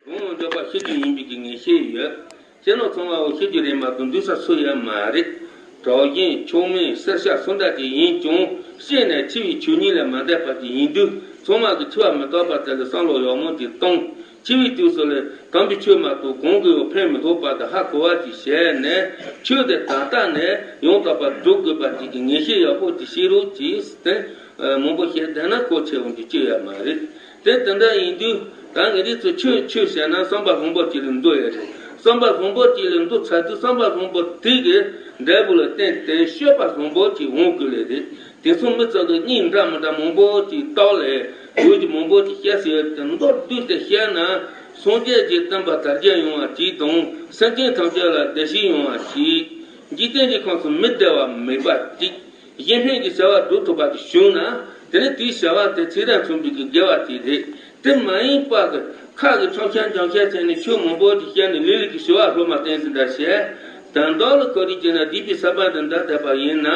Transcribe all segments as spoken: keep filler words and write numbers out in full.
གང་ཡང་འཇོག་པ་ཤེས་རྒྱུ་ཡིན་པའི་གི་ངེས་ཤེས་ཡོད། ཁྱེད་རང་ཚང་མ་འོ་ཤེས་རྒྱུ་རེད་མ་གཏོགས་འདུག་ས་སུ་ཡོད་མ་རེད། གྲོགས་གཞན་ཆོག་མིན་གསེར་ཞྭ་སུ་འདྲ་ཅིག་ཡིན་ཀྱང་ཤེས་ནས་འཆི་བའི་ཆོས་ཉིད་ལས་མ་འདས་པ་ཅིག་ཡིན་དུས་ཚང་མ་གི་འཆི་བ་མི་རྟག་པ་དེ་ལ་བསམ་བློ་ཡག་མོ་ཅིག་གཏོང་། འཆི་བའི་དུས་སུ་ལ་དམ་པའི་ཆོས་མ་གཏོགས་གང་གིས་ཡང་ཕན་མི་ཐོགས་པ་དང་ཧ་གོ་བ་ཅིག་བྱས་ནས་ཆོས་དེ་ད་ལྟ་ནས་ཡང་དག་པར་སྒྲུབ་དགོས་པ་ཅིག་གི་ངེས་ཤེས་ཡག་པོ་ཅིག་བྱེད་རོགས་གྱིས་ཟེར་ཏེ། མང་པོ་བཤད་བསྡད་ན་གོ་ཆེ་བོ་འདི་ཅི་ཡོད་མ་རེད། དེ་དེ་འདྲ་ཡིན་དུས་ད་ངེད་རིགས་ཚོ་ཆོས་ཆོས་བྱས་ན་བསམ་པ་བཟང་པོ་ཅིག་ལ་འདུ་ཡོད་རེད། བསམ་པ་བཟང་པོ་ཅིག་ལ་འདུ་ཚར་དུས་བསམ་པ་བཟང་པོ་དེ་གི་འབྲས་བུ་ལ་བརྟེན་ཏེ་སྤྱོད་པ་བཟང་པོ་ཅིག་འོང་དགོས་ལེ་རེད། དེ་ཚོ་མི་ཚོ་གི་གཉིས་འདྲ་མི་འདྲ་མང་པོ་ཅིག་བཏགས་ལས་ཡོད་ཀྱི་མང་པོ་ཅིག་བཤད་ཟེར་ཡོད་དེ་མདོར་བསྡུས་ཏེ་བཤད་ན་སངས་རྒྱས་ཀྱི་བསྟན་པ་དར་རྒྱས་ཡོང་བ་ཅིག་དང་སེམས་ཅན་ཐམས་ཅད་ལ་བདེ་སྐྱིད་ཡོང་བ་ཅིག་འཇིག་རྟེན་གྱི་ཁམས་སུ་མི་བདེ་བ་མེད་པ་ཅིག་གཞན་ཕན་གྱི་བྱ་བ་སྒྲུབ་ཐུབ་པ་ཞིག་བྱུང་ན་དེ་ནི་དེའི་བྱ་བ་དེ་ཚེ་རབས་མཚུངས་པའི་གི་དགེ་བ་དེ་རེད། དེ་མ་ཡིན་པ་གི་ཁ་གི་ཁྲང་ཁྱེར་འཇང་ཁྱེར་བྱས་ནས་ཆོས་མང་པོ་ཅིག་བཤད་ནས་ལས་ལུགས་ཀྱི་བྱ་བ་སློབ་མ་བསྟན་ཟིན་འདྲ་བྱས། དོན་དག་ལ་ཁོ་རིགས་ཀྱིས་ན་སྡིག་པའི་ས་བོན་དེ་འདྲ་བསྡད་པ་ཡིན་ན།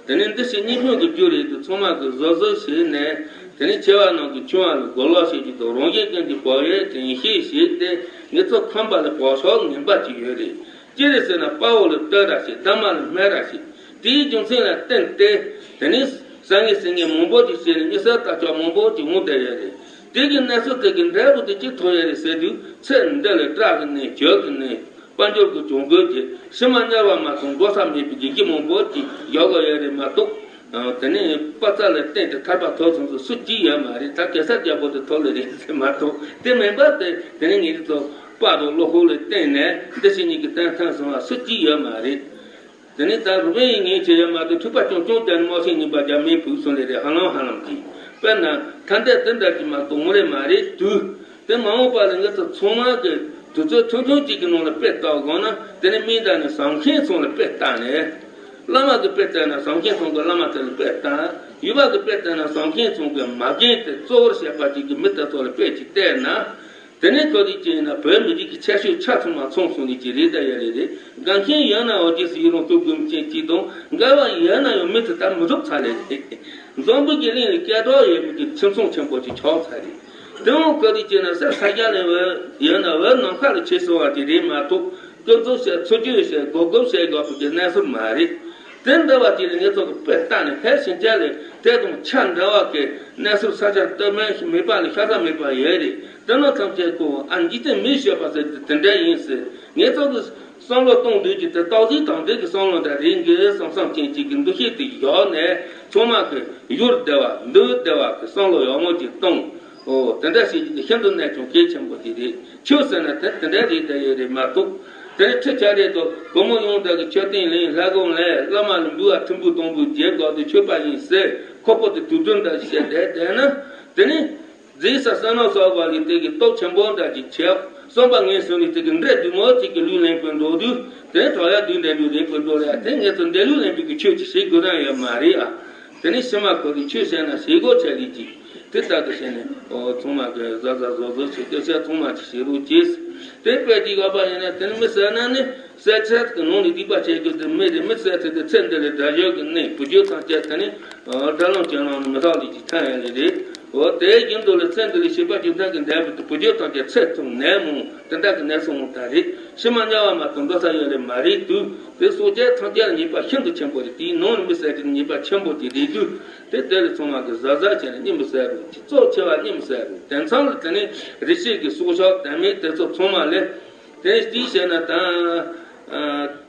དེ་ནི་འདི་ཕྱི་གཉིས་ཕན་གྱི་རྒྱུ་རེད་དུ་ཚང་མ་གི་བཟོ་བཟོ་བྱས་ནས་དེ་ནི་ཆེ་བ་རྣམས་ཀྱི་ཆུང་བ་ལ་གོ་ལོག་བྱེད་ཀྱི་དང་རང་གཞན་ཀུན་གྱི་བག་ཡོད་དྲན་ཤེས་བྱས་ཏེ་ངེད་ཚོ་ཁམས་པ་ལ་བག་ཆགས་ངན་པ་ཅིག་ཡོད་རེད། ཅི་རེད་ཟེར་ན་དཔའ་བོ་ལ་བསྟོད་ར་བྱེད། གདམས་ངག་ལ་སྨད་ར་བྱེད། དེའི་རྒྱུ་མཚན་ལ་བརྟེན་ཏེ་དེ་ནི་བཟང་ངན་ཟེར་མཁན་མང་པོ་ཅིག་བྱས་ནས་མི་གསར་ལྟ་ཕྱོགས་མང་པོ་ཅིག་འོང་བསྡད་ཡོད་རེད། དེ་གི་གནས་ཚུལ་དེ་གི་འབྲས་བུ་དེ་ཅི་ཐོབ་ཡོད་རེད་ཟེར་དུས་ཚེ་འདི་ལ་སྐྲག་གི་ནས་འགྱོད་གི་ནས་དཔལ་འབྱོར་གྱི་གྱོང་གུད་ཀྱིས་ཕྱི་མ་དམྱལ་བ་མ་གཏོགས་འགྲོ་ས་མེད་པའི་གི་རྒྱུ་མང་པོ་ཅིག་ཡོད་དགོས་ཡོད་རེད་མ་གཏོགས། དེ་ནས་དཔའ་རྩལ་ལ་བརྟེན་ཏེ་ཐར་པ་ཐོབ་སོང་ཚོ་སུ་གཅིག་ཡོད་མ་རེད། ད་གེ་སར་རྒྱལ་པོ་དེ་ཐོབ་ལེ་རེད་ཟེར་མ་གཏོགས་དེ་མིན་པ་དེ་དེ་ནས་ངེད་ཀྱི་ཚོ་དཔའ་དང་བློ་ཁོག་ལ་བརྟེན་ནས་འདི་ཕྱི་གཉིས་ཀྱི་དོན་ཐོན་སོང་བ་སུ་གཅིག་ཡོད་མ་རེད། དེ་ནས་ད་རུ་བན་ཡིན་ངེས་བྱེད་ཡ་མ་གཏོགས་འཁྲུག་པ་རྐྱང་རྐྱང་བརྒྱབ་ནས་དམག་ཤིང་གཉིས་པ་རྒྱ་མིའི་བུག་སོང་ལེ་རེད། ཧ་ལམ་ཧ་ལམ་གྱིས་དཔེར་ན་ཐ་འདས་དེ་འདྲ་གྱི་མ་གཏོགས་ངོ་རེ་མ་རེད་དུས། དེ་མ་འོངས་པ་ལ་ངེད་ཚོ་ཚང་མ་གི་དུས་ཚོད་ཐུང་ཐུང་གཅིག་གི་ནང་ལ་དཔེ་བལྟ་དགོས་ན་དེ་ནི་མིང་བཏགས་ནས་ཟམ་མཁན་ཚང་ལ་དཔེ་བལྟ་ནས། བླ་མ་གི་དཔེ་བལྟས་ན་ཟམ་མཁན་ཚང་གི་བླ་མ་དེ་ལ་དཔེ་བལྟ། ཡུལ་པ་གི་དཔེ་བལྟས་ན་ཟམ་མཁན་ཚང་གི་མ་རྒན་དེ་གཙོ་བོར་བྱས་པ་ཅིག་གི་མི་དེ་ཚོ་ལ་དཔེ་ཅིག་བལྟས་ན། དེ་ནས་ཁོ་རིགས་ཀྱིས་ན་བོད་མི་རིགས་ཀྱི་ཆ་ཤས་ཆ་ཚང་མ་ཚང་སོང་ནས་ཀྱི་རེད་ད་ཡ་རེད་རེད། འགན་ཁྱེན་ཡོད་ན་འོ་རྗེས་སུ་ཡི་རང་གཏོང་དགོས་མཁན་གཅིག་དང་འགལ་བ་ཡོད་ན་ཡང་མི་དེ་ལྟར་མི་འགྲུབ་ཚར་ལེ་རེད། འཛམ་བུ་གི་གླིང་ལ་སྐད་གྲགས་ཡོད་མི་གི་ཁྱིམ་ཚང་ཆེན་པོ་ཅིག་ཆགས་ཚར་རེད། དེ་འོང་ཁོ་རིགས་ཀྱིས་ན་གསེར་ས་རྒྱ་ལས་འོད་ཡོད་ན་འོད་ནམ་མཁའ་ལ་ཆེ་སོང་བ་ཅིག་རེད་མ་གཏོགས། སྐུ་འཚོ་བྱས་ཚུར་རྒྱུག་བྱས་སྒོ་སྒོ་བྱས་དགོས་པའི་གནས་ཚུལ་མ་རེད། དེ་འདྲ་བ་དེ་ལ་ངེད་ཚོ་གི་དཔེ་ལྟ་ནས་ཧེ་ཞིང་ཆ་ལས་དེ་དང་ཆ་འདྲ་བ་གི་གནས་ཚུལ་ས་ཆ་སྟོད་སྨད་མེད་པ་ལ་ཤ་ཚ་མེད་པ་ཡོད་རེད། དེ་ནང་ཐམས་ཅད་ཀོ་ཨ་འཇིག་རྟེན་མི་ཤོད་པ་ཟེར་དེ་དེ་འདྲ་ཡིན་ཟེར། ངེད་ཚོ་གི་བསམ་བློ་གཏོང་འདོད་ཀྱི་དེ་སྟག་གཟིག་དང་དེ་གི་བསམ་བློ་འདྲ་རེད་འགི་བསམ་བསམ་ཅན་ཅིག་གི་འདུ་ཤེས་དེ་ཡོད་ནས་ཚང་མ་གི་ཡུལ་བདེ་བ་འདུལ་བདེ་བ་གི་བསམ་བློ་ཡག་མོ་ཅིག་གཏོང་། ཨོ། དེ་འདྲ་ཞིག་གི་ཤིན་ཏུ་གནད་ཀྱང་གལ་ཆེན་པོ་དེ་རེད། ཆོས་ཟེར་ན་དེ་དེ་འདྲ་རེད་དེ་ཡོད་རེད་མ་གཏོགས། དེ་ནི་ཁྲི་ཆ་རེད་དོ། བུ་མོ་ཡོངས་དག་གི་མཆོད་རྟེན་ལེན་ལྷ་སྒོམ་ལས་བླ་མ་ལ་འབུལ་བ་ཐུན་འབུལ་དང་འབུལ་རྒྱས་དགོས་དུ་མཆོད་པ་ཡིན་ཟེར་ཁོ་པོ་དེ་དུས་སྟོན་འདྲ་ཞིག་བྱས་བསྡད་བསྡད་ན། དེ་ནི་རྫས་ས་ས་ན་སོགས་པ་ལས་དེ་གི་སྟོབས་ཆེན་པོ་འདྲ་ཞིག་བྱས། བསམ་པ་ངན་སོང་ནས་དེ་གི་འདྲེ་བདུད་མོ་ཅིག་གི་ལུས་ལེན་པའི་འགྲོ་དུས་དེ་ནི་དྲག་ཡ་བདུད་འདྲེ་ལུས་རེད་པའི་འགྲོ་རེད། དེ་ངེད་ཚོ་འདྲེ་ལུས་ལེན་པའི་གི་ཆོས་ཅིག་བྱེད་དགོས་ན་ཡོད་མ་རེད་ཨ། དེ་ནས་ཕྱི་མ་ཁོ་རིགས་ཆོས་བཤད་ན་ཞེ་སྒོ་ཆེ་ལེ་ཅིག་དེ་ལྟར་དུ་བྱས་ནས་ཨོ་ཚང་མ་གི་གཟབ་གཟབ་བཟོ་བཟོ་བྱེད་སྐད་ཆ་ཚང་མ་ཅིག་བྱེད་རོགས་གྱིས། དེ་དཔེ་ཅིག་བབས་པ་ཡིན་ན་དེ་ནི་མི་བསད་ན་ནི་བསད་ཚད་ཀྱི་ནང་ནས་སྡིག་པ་བྱེད་དགོས་དེ་མི་རེད། མི་བསད་ཚད་དེ་ཚེ་འདི་ལས་དགྲ་གཤོག་གི་གནས་བུ་རྒྱུད་ཐམས་ཅད་དེ་ནི་དགྲ་ལམ་གྱེན་ལམ་ནི་མི་རྟག་ལས་ཀྱི་ཐན་ཡ་ལས་རེད། འོ་དེའི་རྒྱུན་དུ་ལ་ཚེ་འདི་ལས་བྱིས་པ་རྒྱུ་མཐའ་གི་འདས་པའི་དུས་བུ་རྒྱུད་ཐམས་ཅད་ཚེ་ཐུང་ནད་མང་དེ་འདྲ་གི་གནས་སུ་འོང་ད་རེད། ཕྱི་མ་དམྱལ་བ་མ་གཏོགས་འགྲོ་ས་ཡོད་ལས་མ་རེད་དུས་དེ་སྲོག་ཆགས་ཐམས་ཅད་ལ་ཉེས་པ་ཤིན་ཏུ་ཆེན་པོ་རེད། དེའི་ནང་ནས་མི་བསད་ཀྱི་ཉེས་པ་ཆེན་པོ་དེ་རེད་དུས། དེ་དེ་ལས་ཚང་མ་གི་གཟབ་གཟབ་བྱས་ནས་གཉིད་མི་སད་རུང་གཅིག་གཙོ་ཆེ་བ་གཉིད་མི་སད་རུང་དེ་མཚམས་ལ་དེ་ནས་རི་སྐྱེས་ཀྱི་སྲོག་ཆགས་དེ་མིན་དེ་ཚོ་ཚང་མ་ལས་དེ་ནས་དེའི་བཤད་ན་ད་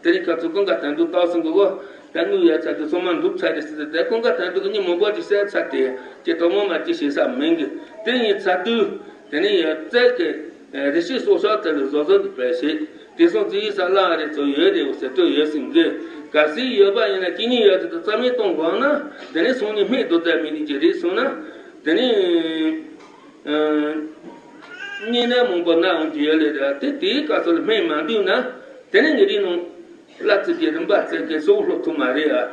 དེ་རིང་ཁ་ཚོ་ཀུན་དགའ་དོན་གྲུབ་བཏགས་སོང་གི་འོ་ད་དངུལ་ཡོད་ཚད་དེ་ཚང་མ་འགྲུབ་ཚར་རེད་ཟེར་ཏེ་དེ་ཀུན་དགའ་དོན་གྲུབ་ཀྱི་མི་མང་པོ་ཅིག་བསད་ཚར་ཏེ་ཀྱི་དོ་མོ་མ་ཅིག་བྱེད་ས་མིན་གི་དེ་ཡིན་ཚར་དུས། དེ་ནས་ཡང་རྩལ་གྱི་རི་སྐྱེས་སྲོག་ཆགས་དེ་ལ་བཟོ་བཟོ་གི་བེད་བྱེད་དེ་སོང་ཙི་ཡི་ས་བླ་རེ་ཚོ་ཡོད་རེད་འོ་ཟེར་སྤྲོད་ཡོད་ཟིན་གི་གལ་སྲིད་ཡོད་པ་ཡིན་ན་ཅི་ཉིད་ཡོད་དེ་དང་རྩ་མེད་གཏོང་དགོས་ན་དེ་ནས་སོང་ནས་སྨན་རྡོ་རྩ་མི་ནི་ཅི་རེད་སོང་ན་དེ་ནས་གཉན་ནད་མང་པོ་ན་འོང་གི་ཡོད་ལེ་ར་དེ་དེའི་སྐབས་སུ་ལ་སྨན་མ་འདུས་ན་དེ་ནས་ངེད་རིགས་ནང་བླ་རྩི་གི་རིམ་པ་བཙལ་གི་གཙོ་བོ་ལྷོ་ཐུབ་མ་རེད་ཨ།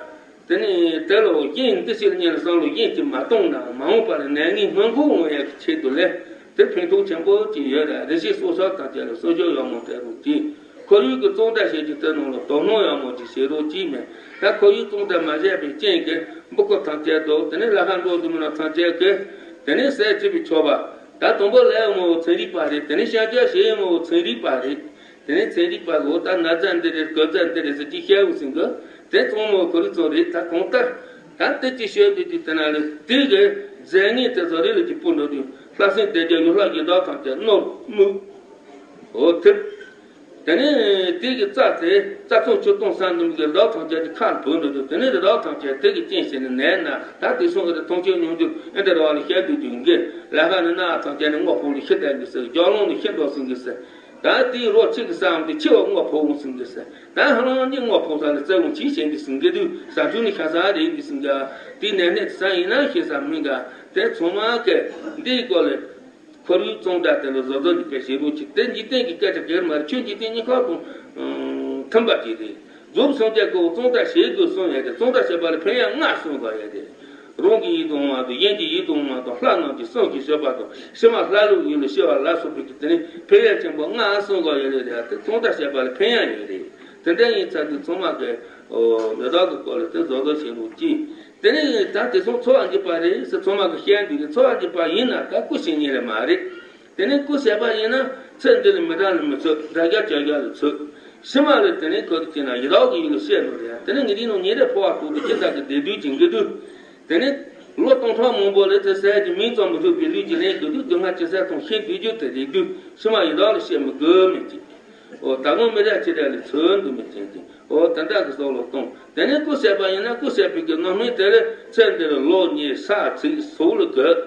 དེ་ནས་དེ་ལ་གཞན་འདི་ཕྱིར་གཉེར་བསམ་བློ་གཞན་གྱིས་མ་གཏོང་ན་མ་འོངས་པར་ནད་ངན་སྔོན་འགོག་ཡོང་ཡག་གི་ཆེད་དུ་ལས་དེ་ཕན་ཐོགས་ཆེན་པོ་ཅིག་ཡོད་ལ་རི་སྐྱེས་སྲོག་ཆགས་དང་བཅས་ལ་གསོ་སྐྱོང་ཡག་མོ་བྱེད་རོགས་གྱིས། ཁོར་ཡུག་གི་གཙང་སྦྲ་བྱེད་རྒྱུ་དེ་ནང་ལ་དོ་སྣང་ཡག་མོ་ཅིག་བྱེད་རོགས་གྱིས་མེད། ད་ཁོར་ཡུག་གཙང་སྦྲ་མ་བྱས་པའི་རྐྱེན་གྱིས་འབུ་རྐོ་ཐམས་ཅད་དང་དེ་ནས་ལྷ་ཁང་འགྲོ་འདུག་མི་ནག་ཐམས་ཅད་ཀྱིས་དེ་ནས་ཟས་བཅུད་པའི་མཆོད་པ། ད་དང་པོ་ལས་མོ་ཚན་རིག་པ་རེད། དེ་ནས་ཤ་ཅག་ཞེས་མོ་ཚན་རིག་པ་རེད། དེ་ནས་ཚན་རིག་པ་གོ་ད་ན་ཚ་འདི་རེད། སྐུ་ཚ་འདི་རེད་ཟེར་གྱི་བཤད་འོང་ཟིན་གི། དེ་ཚང་མོ་ཁོ་རི་ཚོ་རེད། ད་གང་ལྟར་ད་དེ་ཅི་ཤོད་དུས་དུས་དེ་ན་ལས་དེ་གི་རྫས་ངན་དེ་ཚོ་རེ་ལ་ཅི་སྤུ་འགྲོ་དུས་ལྷ་སྲིན་སྡེ་བརྒྱད་ཡུལ་ལྷ་ཡི་དྭགས་ཐམས་ཅད་ནོར་མུག་འོ་ཐིབས། དེ་ནས་དེ་གི་རྩ་དེ་རྩ་ཚང་ཆུ་གཏོང་ས་འདུམ་གི་རི་དྭགས་ཐམས་ཅད་ཀྱི་ཁ་ལ་བུད་འགྲོ་དུས། དེ་ནས་རི་དྭགས་ཐམས་ཅད་དེ་གི་རྐྱེན་བྱས་ནས་ནད་ན། ད་དེ་སོང་གི་རི་མཐོང་ཆོས་མྱོང་འགྱུར་ཨེ་འདི་ར་བ་ལ་བཤད་དུས་དུས་འགི་ལ་ཁ་ནི་ན་ཐམས་ཅད་ནི་སྔོ་ཕོག་ལ་ཤི་བསྡད་འགི་ཟེར། རྒྱང་རློང་ནི་ཤི་འགྲོ་སོང་གི་ཟེར། ད་དེའི་རོ་ཆི་གི་ས་འམ་དེ་ཆི་བ་སྔོ་ཕོག་འོང་སོང་གི་ཟེར། ད་ཧ་ལམ་གཉིད་སྔོ་ཕོག་ས་ལ་རྩ་བོ་ཆི་བྱེད་འགི་ཟིན་གི་དུས་ཟ་འཕྲུལ་ནི་ཤ་ས་རེད་འགི་ཟིན་ག། དེའི་ནད་ནད་ས་ཡིན་ན་ཤི་ས་མིན་ག། དེ་ཚང་མ་གི་འདིའི་སྐོར་ལས། ཁོར་ཡུག་གཙང་སྦྲ་དེ་ལ་བཟོ་བཟོ་འཇིགས་པའི་ཞེ་རུ་ཅིག་དེ་འཇིག་རྟེན་གྱི་སྐད་ཆ་གེར་མ་རེད། ཆོས་འཇིག་རྟེན་གཉིས་ཁག་དང་མཐུན་པ་ཅིག་རེད། རྫོགས་སངས་རྒྱས་ཀྱིས་གཙང་སྦྲ་བྱེད་དགོས་གསུངས་ཡོད་དེ། གཙང་སྦྲ་བྱེད་པ་ལ་ཕན་ཡོན་ལྔ་གསུངས་པ་ཡོད་དེ། རང་གི་ཡིད་དུ་འོང་བ་དང་། གཞན་གྱི་ཡིད་དུ་འོང་བ་དང་། ལྷ་རྣམས་ཀྱི་སེམས་ཀྱི་སྤྱོད་པ་དང་། ཕྱི་མ་ལྷ་ལུས་ཡིན་ལ་ཤི་བ་ལ་སོགས་པའི་གི་དེ་ནི་ཕན་ཡོན་ཆེན་པོ་ལྔ་གསུངས་པ་ཡོད་རེད། དེ་གཙང་སྦྲ་བྱེད་པ་ལ་ཕན་ཡོན་ཡོད་རེད། དེ་འདྲ་ཡིན་ཚར་དུས་ཚང་མ་གི་འོ་མི་རྟག་གི་སྐོར་ལ་དེ་བཟོ་བཟོ་བྱེད་རོགས་གྱིས། དེ་ནས་ད་དེ་སོང་འཚོ་བ་འཇིག་པ་རེད་ཟེར་ཚང་མ་གི་བཤད་འདུག་གི། འཚོ་བ་འཇིག་པ་ཡིན་ན་ད་སྐུ་ཞིག་ཉིད་ལས་མ་རེད། དེ་ནས་སྐུ་བྱས་པ་ཡིན་ན་ཚེ་འདི་ལ་མི་དྲག་ལ་མི་ཚོད། དགྲ་རྒྱ་བྱ་རྒྱ་ལ་ཚོད། ཕྱི་མ་ལ་དེ་ནས་ཁོ་ཚོ་ཅི་ན་ཡི་དྭགས་ཀྱི་ཡུལ་ལ་སྐྱེ་ནོ་རེད། དེ་ནས་ངེད་འདི་ནང་ཉིན་རེ་འཕོ་བ་ཐུག་ཏུ་ཅི་ལྟར་གི་བདེ་སྡུག་ཅིག་འགི་དུས། དེ་ནས་ལོ་སྟོང་ཕྲག་མང་པོ་ལ་དེ་ཟས་ཀྱི་མིང་ཙམ་མི་ཐོགས་པའི་ལུས་ཀྱི་ལེན་དགོས་དུས། སྡུག་བསྔལ་ཅི་ཟད་ཐོང་ཤེས་བདེ་རྒྱུ་དེ་རེད་དུས། ཕྱི་མ་ཡི་དྭགས་ལ་སྐྱེ་མི་དགོས་མིན་ཅིག་འོ་ད་ངོ་མི་ར་ཅི་ར་ལས་ཚོད་འདུག་མི་ཅན་གྱི་འོ་ད་འདྲ་གི་བཟོ་ལོ་གཏོང་། དེ་ནས་སྐུ་བྱས་པ་ཡིན་ན་སྐུ་བྱས་པའི་གི་རྣམ་སྨིན་དེ་ལས་ཚེ་འདིར་ལོ་ཉི་ཤུ་ཚིག་སོགས་ལ་དགོས།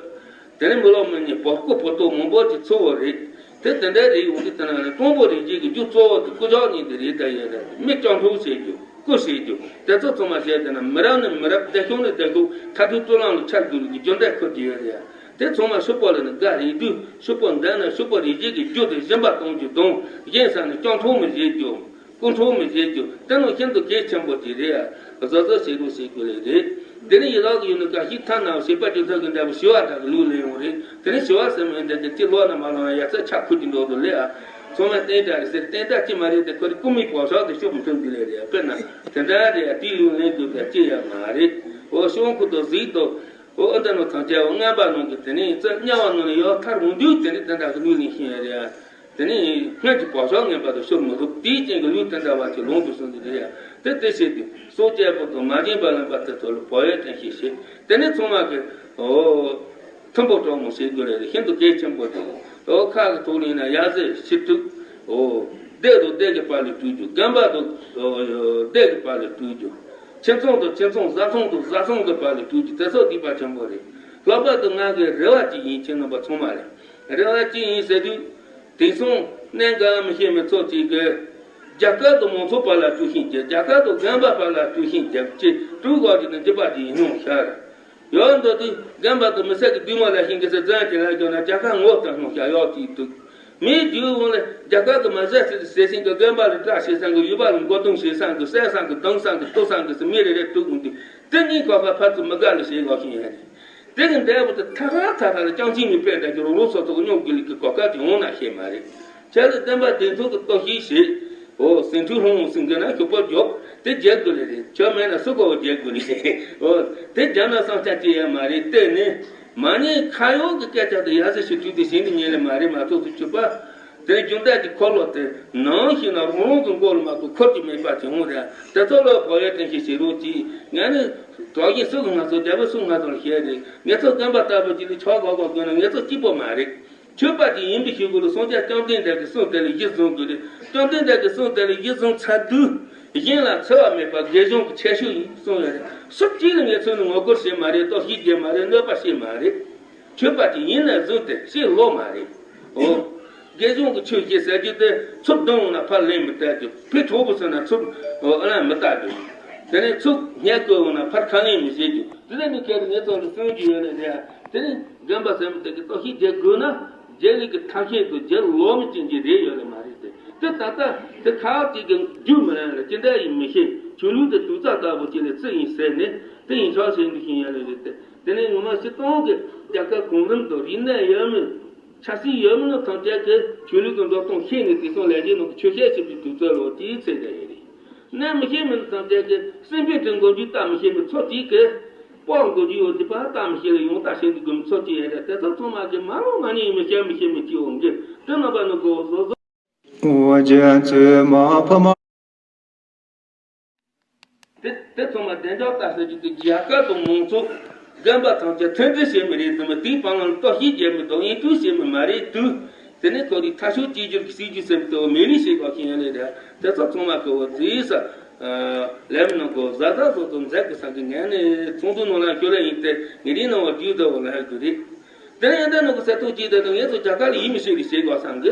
དེ་ནས་མི་ལོ་མི་ཉི་བོ་སྐུ་བོ་ཏོ་མང་པོ་ཅིག་འཚོ་བ་རེད། དེ་དེ་འདྲ་རེད་ཡོང་དུས་དེ་ན་ནི་དང་པོ་རིགས་རྒྱུད་ཀྱི་རྒྱུ་གཙོ་བོ་དེ་སྐུ་ཕྱོགས་གཉིས་དེ་རེད། ད་ཡོད་རེད། མི་སྐྱོང་འཕྲོག་བྱེད་རྒྱུ། སྐུ་བྱེད་རྒྱུ་དེ་ཚོ་ཚང་མ་བྱས་དེ་ན་མི་རབས་ནས་མི་རབས་སྡེ་ཤོང་ནས་སྡེ་ཤོང་མཐར་ཐུག་སྤྲུལ་ལམ་ལ་ཆ་དགོས་ཀྱི་རྒྱུ་འབྲས་ཁུར་གྱི་ཡོད་རེད་ཡ། དེ་ཚང་མ་ཕྱུག་པོ་ལ་ནི་དགའ་རེད་དུས། ཕྱུག་པོ་འདི་ན་ཕྱུག་པོ་རིགས་རྒྱུད་ཀྱི་རྒྱུ་དེ་སྦྱིན་པ་གཏོང་རྒྱུ་དང་། གཞན་ས་ནས་སྐྱོང་འཕྲོག་མི་བྱེད་རྒྱུ། སྐུ་འཕྲོག་མི་བྱེད་རྒྱུ་དེ་ནང་ཤིན་ཏུ་གལ་ཆེན་པོ་ཅིག་རེད་ཡ། བཟོ་བཟོ་བྱེད་རོགས་བྱེད་དགོས་ལེ་རེད། དེ་ནས་ཡི་དྭགས་ཀྱི་ཡུལ་ནས་ག་ཤིག་ཐ་ན་བྱིས་པ་ཅིག་ཐོག་གི་འདྲ་བོ་ཞི་བ་དག་གི་ལུགས་ལེན་ཡོང་རེད། དེ་ནས་ཞི་བ་ཟེར་མི་འདི་གི་ཅི་ལོག་ན་མ་ལོག་ན་ཡ་ཚ་ཆ་ཁུ་གི་འགྲོ་དུ་ལེ་ཨ། ཚང་མས་བསྟན་དགྲ་རེད་ཟེར། བསྟན་དགྲ་ཅི་མ་རེད་དེ་ཁོ་རི་ཀུ་མི་བོ་ཤག་དེ་ཤོབ་མཐུན་འདི་ལེ་རེད། དཔེར་ན་དེ་འདྲ་རེད། དེའི་ལུགས་ལེན་དགོས་པ་ཅི་ཡང་མ་རེད། འོ་ཤོང་ཁུ་དོ་གཟིག་དོ། འོ་ཨ་འདྲ་ནོ་ཐང་ཅའོ་ངན་པ་ནང་གི་དེ་ནས་རྩ་དམྱལ་བ་ནང་ནས་ཡོ་ཐར་འོང་དུས་དེ་ནས་དེ་འདྲ་གི་ལུགས་ལེན་ཤེས་ཡ་རེད་ཨ། དེ་ནས་སྔོན་གྱི་བག་ཆགས་ངན་པ་དང་ཤོར་མི་རུབ་དེའི་རྐྱེན་གྱིས་ལུས་དེ་འདྲ་བ་ཅིག་ལོང་དུ་སོང་གི་རེད་ཡ། དེ་དེ་བྱེད་དུས་སྲོག་གཅོད་པོ་དང་མ་བྱིན་པ་ལེན་པ་དེ་ཚོ་ལ་བག་ཡོད་བསྟེན་ཤེས་བྱེད། དེ་ནས་ཚང་མ་གི་འོ་མཐུན་པོ་གྲོགས་མོ་བྱེད་དགོས་རེད། ཤིན་ཏུ་གལ་ཆེན་པོ་དེ། འོ་ཁ་གི་ཐོག་ལ་ཡིན་ན་ཡ་ཟེར་ཤི་ཐུག་འོ་སྡེ་དང་སྡེ་གི་བར་ལ་སྤྲོད་རྒྱུ། རྒན་པ་དང་འོ་སྡེ་གི་བར་ལ་སྤྲོད་རྒྱུ། ཁྱིམ་ཚང་དང་ཁྱིམ་ཚང་། བཟའ་ཚང་དང་བཟའ་ཚང་གི་བར་ལ་སྤྲོད་རྒྱུ། དེ་ཚོ་སྡིག་པ་ཆེན་པོ་རེད། ལྷག་པར་དུ་ང་གི་རེ་བ་ཅིག་ཡིན། ཁྱེད་རྣམ་པ་ཚང་མ་ལ་རེ་བ་ཅིག་ཡིན་ཟེར་དུས། དེང་སང་གནད་འགག་མི་ཤེས་མི་ཚོ་གཅིག་གིས་རྒྱ་གར་དུ་མང་ཚོགས་བར་ལ་དཀྲུག་ཤིང་རྒྱག་རྒྱ་གར་དུ་རྒན་པ་བར་ལ་དཀྲུག་ཤིང་རྒྱག་ཅེས་དཀྲུག་དགོས་ཀྱི་ནི་འགྲིག་པ་ཅིག་ཡིན་སྙམ་ཤར། ཡང་འདོད་དུས་རྒན་པ་དུ་མི་སེར་གྱི་བདུད་མོ་ལ་ཤིང་གི་སེ་བཙན་གྱི་ལ་རྒྱོ་ན་རྒྱ་གར་ངོ་ལྟ་སྙམ་ཤར་ཡག་ཅིག་འདུག་མིའི་རྒྱུད་འོང་ལ་རྒྱ་གར་གྱི་མ་ཟད་ཚེ་ཟེར་ཤིང་གི་རྒན་པ་ལ་སྐྲ་བྱེད་སང་གི་ཡུ་བ་ལ་མགོ་རྡུང་བྱེད་སང་གི་བསད་སང་གི་རྡུང་སང་གི་གཏུབ་སང་གི་སེ་མི་རེ་རེ་དཀྲུག་འོང་དུས་དེ་གཉིས་ཁ་ཁ་ཕར་ཚུར་མི་དགའ་ལ་བྱེད་ཡག་ཤིང་ཡ་རེད། དེ་གི་འདས་པོ་དེ་ཐ་ཐ་ཐ་ཐ་ལ་ཅང་ཅིག་མི་དཔེ་འདྲ་གི་རོ་རོ་སོ་སོ་གི་སྙོམས་དགོས་ལི་གི་གོ་སྐབས་ཀྱི་འོང་ན་ཤེས་མ་རེད། ཁྱེད་ལ་བསྟན་པ་དེ་ཚོ་གི་གཏོར་བཤིག་བྱེད། འོ་ཟིང་འཁྲུག་ལྷུང་ཟིང་གི་ན་ཤོག་པོ་རྒྱོབ་དེ་རྒྱལ་དགོས་ལི་རེད། ཁྱོད་མེད་ན་སུ་གོ་བོ་རྒྱལ་དགོས་ལི་རེད། འོ་དེ་རྒྱ་ན་བསམ་ཆ་ཅི་ཡང་མ་རེད། བལྟས་ནས་མ་ཉེས་ཁ་ཡོག་གི་སྐད་ཆ་དེ་ཡ་ཟི་ཞིག་དུས་དེ་ཞིང་དུ་ཉེ་ལི་མ་རེད། མ་ཐོག་ཏུ་ཆུ་པ། དེ་རྒྱུ་འབྲས་ཀྱི་འཁོར་ལོ་དེ་ནང་ཞིག་ན་རང་རང་གི་མགོ་ལ་མ་གཏོགས་འཁོར་གྱི་མེད་པ་བྱུང་རེད། དེ་ཚོ་ལ་བག་ཡོད་བསྟེན་ཤེས་བྱེད་རོགས་གྱིས། ང་ནི་གྲོགས་གཞན་སུ་གི་ང་ཚོ་རྒྱལ་པོ་སུ་ང་ཚོ་ལ་བཤད་རེད། ངེད་ཚོ་རྒན་པ་ལྟ་བུ་ཅིག་ལ་ཆོག་གོ་གོ་དགོས་ན་ངེད་ཚོ་སྐྱིད་པོ་མ་རེད། ཆོས་པ་ཅིག་ཡིན་པའི་ཤུལ་གུ་ལ་སངས་རྒྱས་བཅོམ་ལྡན་འདས་ཀྱི་གསུང་དེ་ལ་གཞི་བཟུང་དགོས་རེད། བཅོམ་ལྡན་འདས་ཀྱི་གསུང་དེ་ལ་གཞི་བཟུང་ཚར་དུས་གཞན་ལ་འཚེ་བ་མེད་པ་དགེ་སྦྱོང་གི་ཁྱད་ཆོས་ཡིན་གསུངས་ཡོད་རེད། སུ་གཅིག་ལ་ངེད་ཚོ་ནི་ངོ་རྒོལ་བྱེད་མ་རེད། གཏོར་བཤིག་རྒྱག་མ་རེད། གནོད་པ་བྱེད་མ་རེད། ཆོས་པ་ཅིག་ཡིན་ན་བཟུང་སྟེ་ཤེས་ལོ་མ་རེད། འོ། དགེ་སྦྱོང་གི་ཆོས་བཤད་ཟེར་རྒྱུ་དེ་ཚུར་བརྡུང་འོང་ན་ཕར་ལན་མི་སྟེར་རྒྱུ། ཕི་གྲོགས་པོ་ཟེར་ན་ཚུར་ཨ་ལན་མི་བཏབ་རྒྱུ། དེ་ནས་ཚུར་ཉེས་བཀོད་འོང་ན་ཕར་ཁ་ལན་མི་བྱེད་རྒྱུ། དེ་ལས་ནི་ཁྱེད་ངེད་ཚོ་ལ་གསུང་རྒྱུ་ཡོད་ན་རེད། དེ་ནས་རྒན་པ་ཟེར་མི་དེ་གི་གཏོར་བཤིག་རྒྱག་དགོས་ན་རྒྱལ་ལུགས་ཀྱི་ཐབས་ཤེས་དང་རྒྱལ་ལོ་མི་ཅན་གྱི་རེད་ཡོད་ལ་མ་རེད་དེ། དེ་ད་ལྟ་དེ་ཁ་ཅིག་གི་རྒྱུ་མི་ལེན་ལ་ཅི་འདྲ་ཡིན་མི་ཤེས། ཆོས་ལུགས་དེ་དུག་རྩྭ་ལྟ་བུ་ཅིག་ལ་རྩི་ཡིན་ཟེར་ནས་དེ་ཡིན་ཆོག་ཟེར་འདུག་ཤིང་ཡ་ལ་རེད་དེ། དེ་ནས་ངོ་མ་སྤྱིར་བཏང་གི་རྒྱལ་ཁབ་གོང་རིམ་དང་རིག་གནས་ཡོད་མེད། ཆབ་སྲིད་ཡོད་མེད་ནི་ཐམས་ཅད་ཀྱི་ཆོས་ལུགས་ཀྱི་འགྲོ་སྟངས་ཤེས་ནས་དེང་སང་ལས་བྱེད་ནང་གི་ཆོས་བཤད་བྱེད་པའི་དུས་ཚོད་ལོ་དེའི་ཚེ་དེ་ཡིན་རེད། གནས་མི་ཤེས་མེད་ནི་ཐམས་ཅད་ཀྱི་སེམས་ཅན་གྱི་མགོ་མཇུག་ལྟ་མི་ཤེས་མེད་ཚོ་གཅིག་གི་ དཔོག་དགོས་ཀྱི་ཡོད་དེ་པ་ལྟ་མི་ཤེས་ལ་ཡོང་ལྟ་ཤེས་འདུག་གི་མི་ཚོགས་ཀྱི་ཡ་རེད། དེ་ཚོ་ཚང་མ་གི་མ་ལོང་མ་ནི་ཡིན་མི་ཤེས་མི་ཤེས་མི་ཅི་འོང་གི་དེ་རྣམ་པ་ནི་གོ་བཟོ་བཟོ། འོ་ཅན་ཚོས་མ་ཕ་མ། དེ་དེ་ཚང་མ་བདེ་འཇགས་ལྟ་ཟེར་རྒྱུ་དེ་རྒྱལ་ཁབ་དང་མང་ཚོགས་རྒན་པ་ཐམས་ཅད་མཐུན་སྒྲིལ་བྱེད་མི་རེད་དམ། དེའི་བར་ལ་གཏོར་བཤིག་བྱེད་མི་དང་ཡིན་དུས་བྱེད་མི་མ་རེད་དུས། དེ་ནས་ཁོ་རའི་ཐ་ཤོད་གཅིག་གྱུར་གྱི་སྲིད་ཇུས་ཟེར་དེ་མི་ལུས་བྱེད་དགོས་ཤིང་ཡང་ལས་ར་དེ་ཚོ་ཚང་མ་གི་འོ་རྫིས་ས་ལེམ་ནང་གོ་བཟའ་ཟ་སོགས་དང་མཛད་དགོས་ས་གི་ངས་ནི་ཚོགས་འདུ་ནང་ལ་ཞུ་ལ་ཡིན་ཏེ་ངེད་རིང་ནང་བ་རྒྱུད་དུ་འོ་ལ་ཡ་རྒྱུ་རེད། དེ་ནས་ཡང་དེ་ནང་གི་ས་ཐུག་ཅིག་དེ་དང་ངས་ཚོ་རྒྱ་གར་ལ་ཡིད་མི་ཆེས་རེ་བྱེད་དགོས་སང་གི་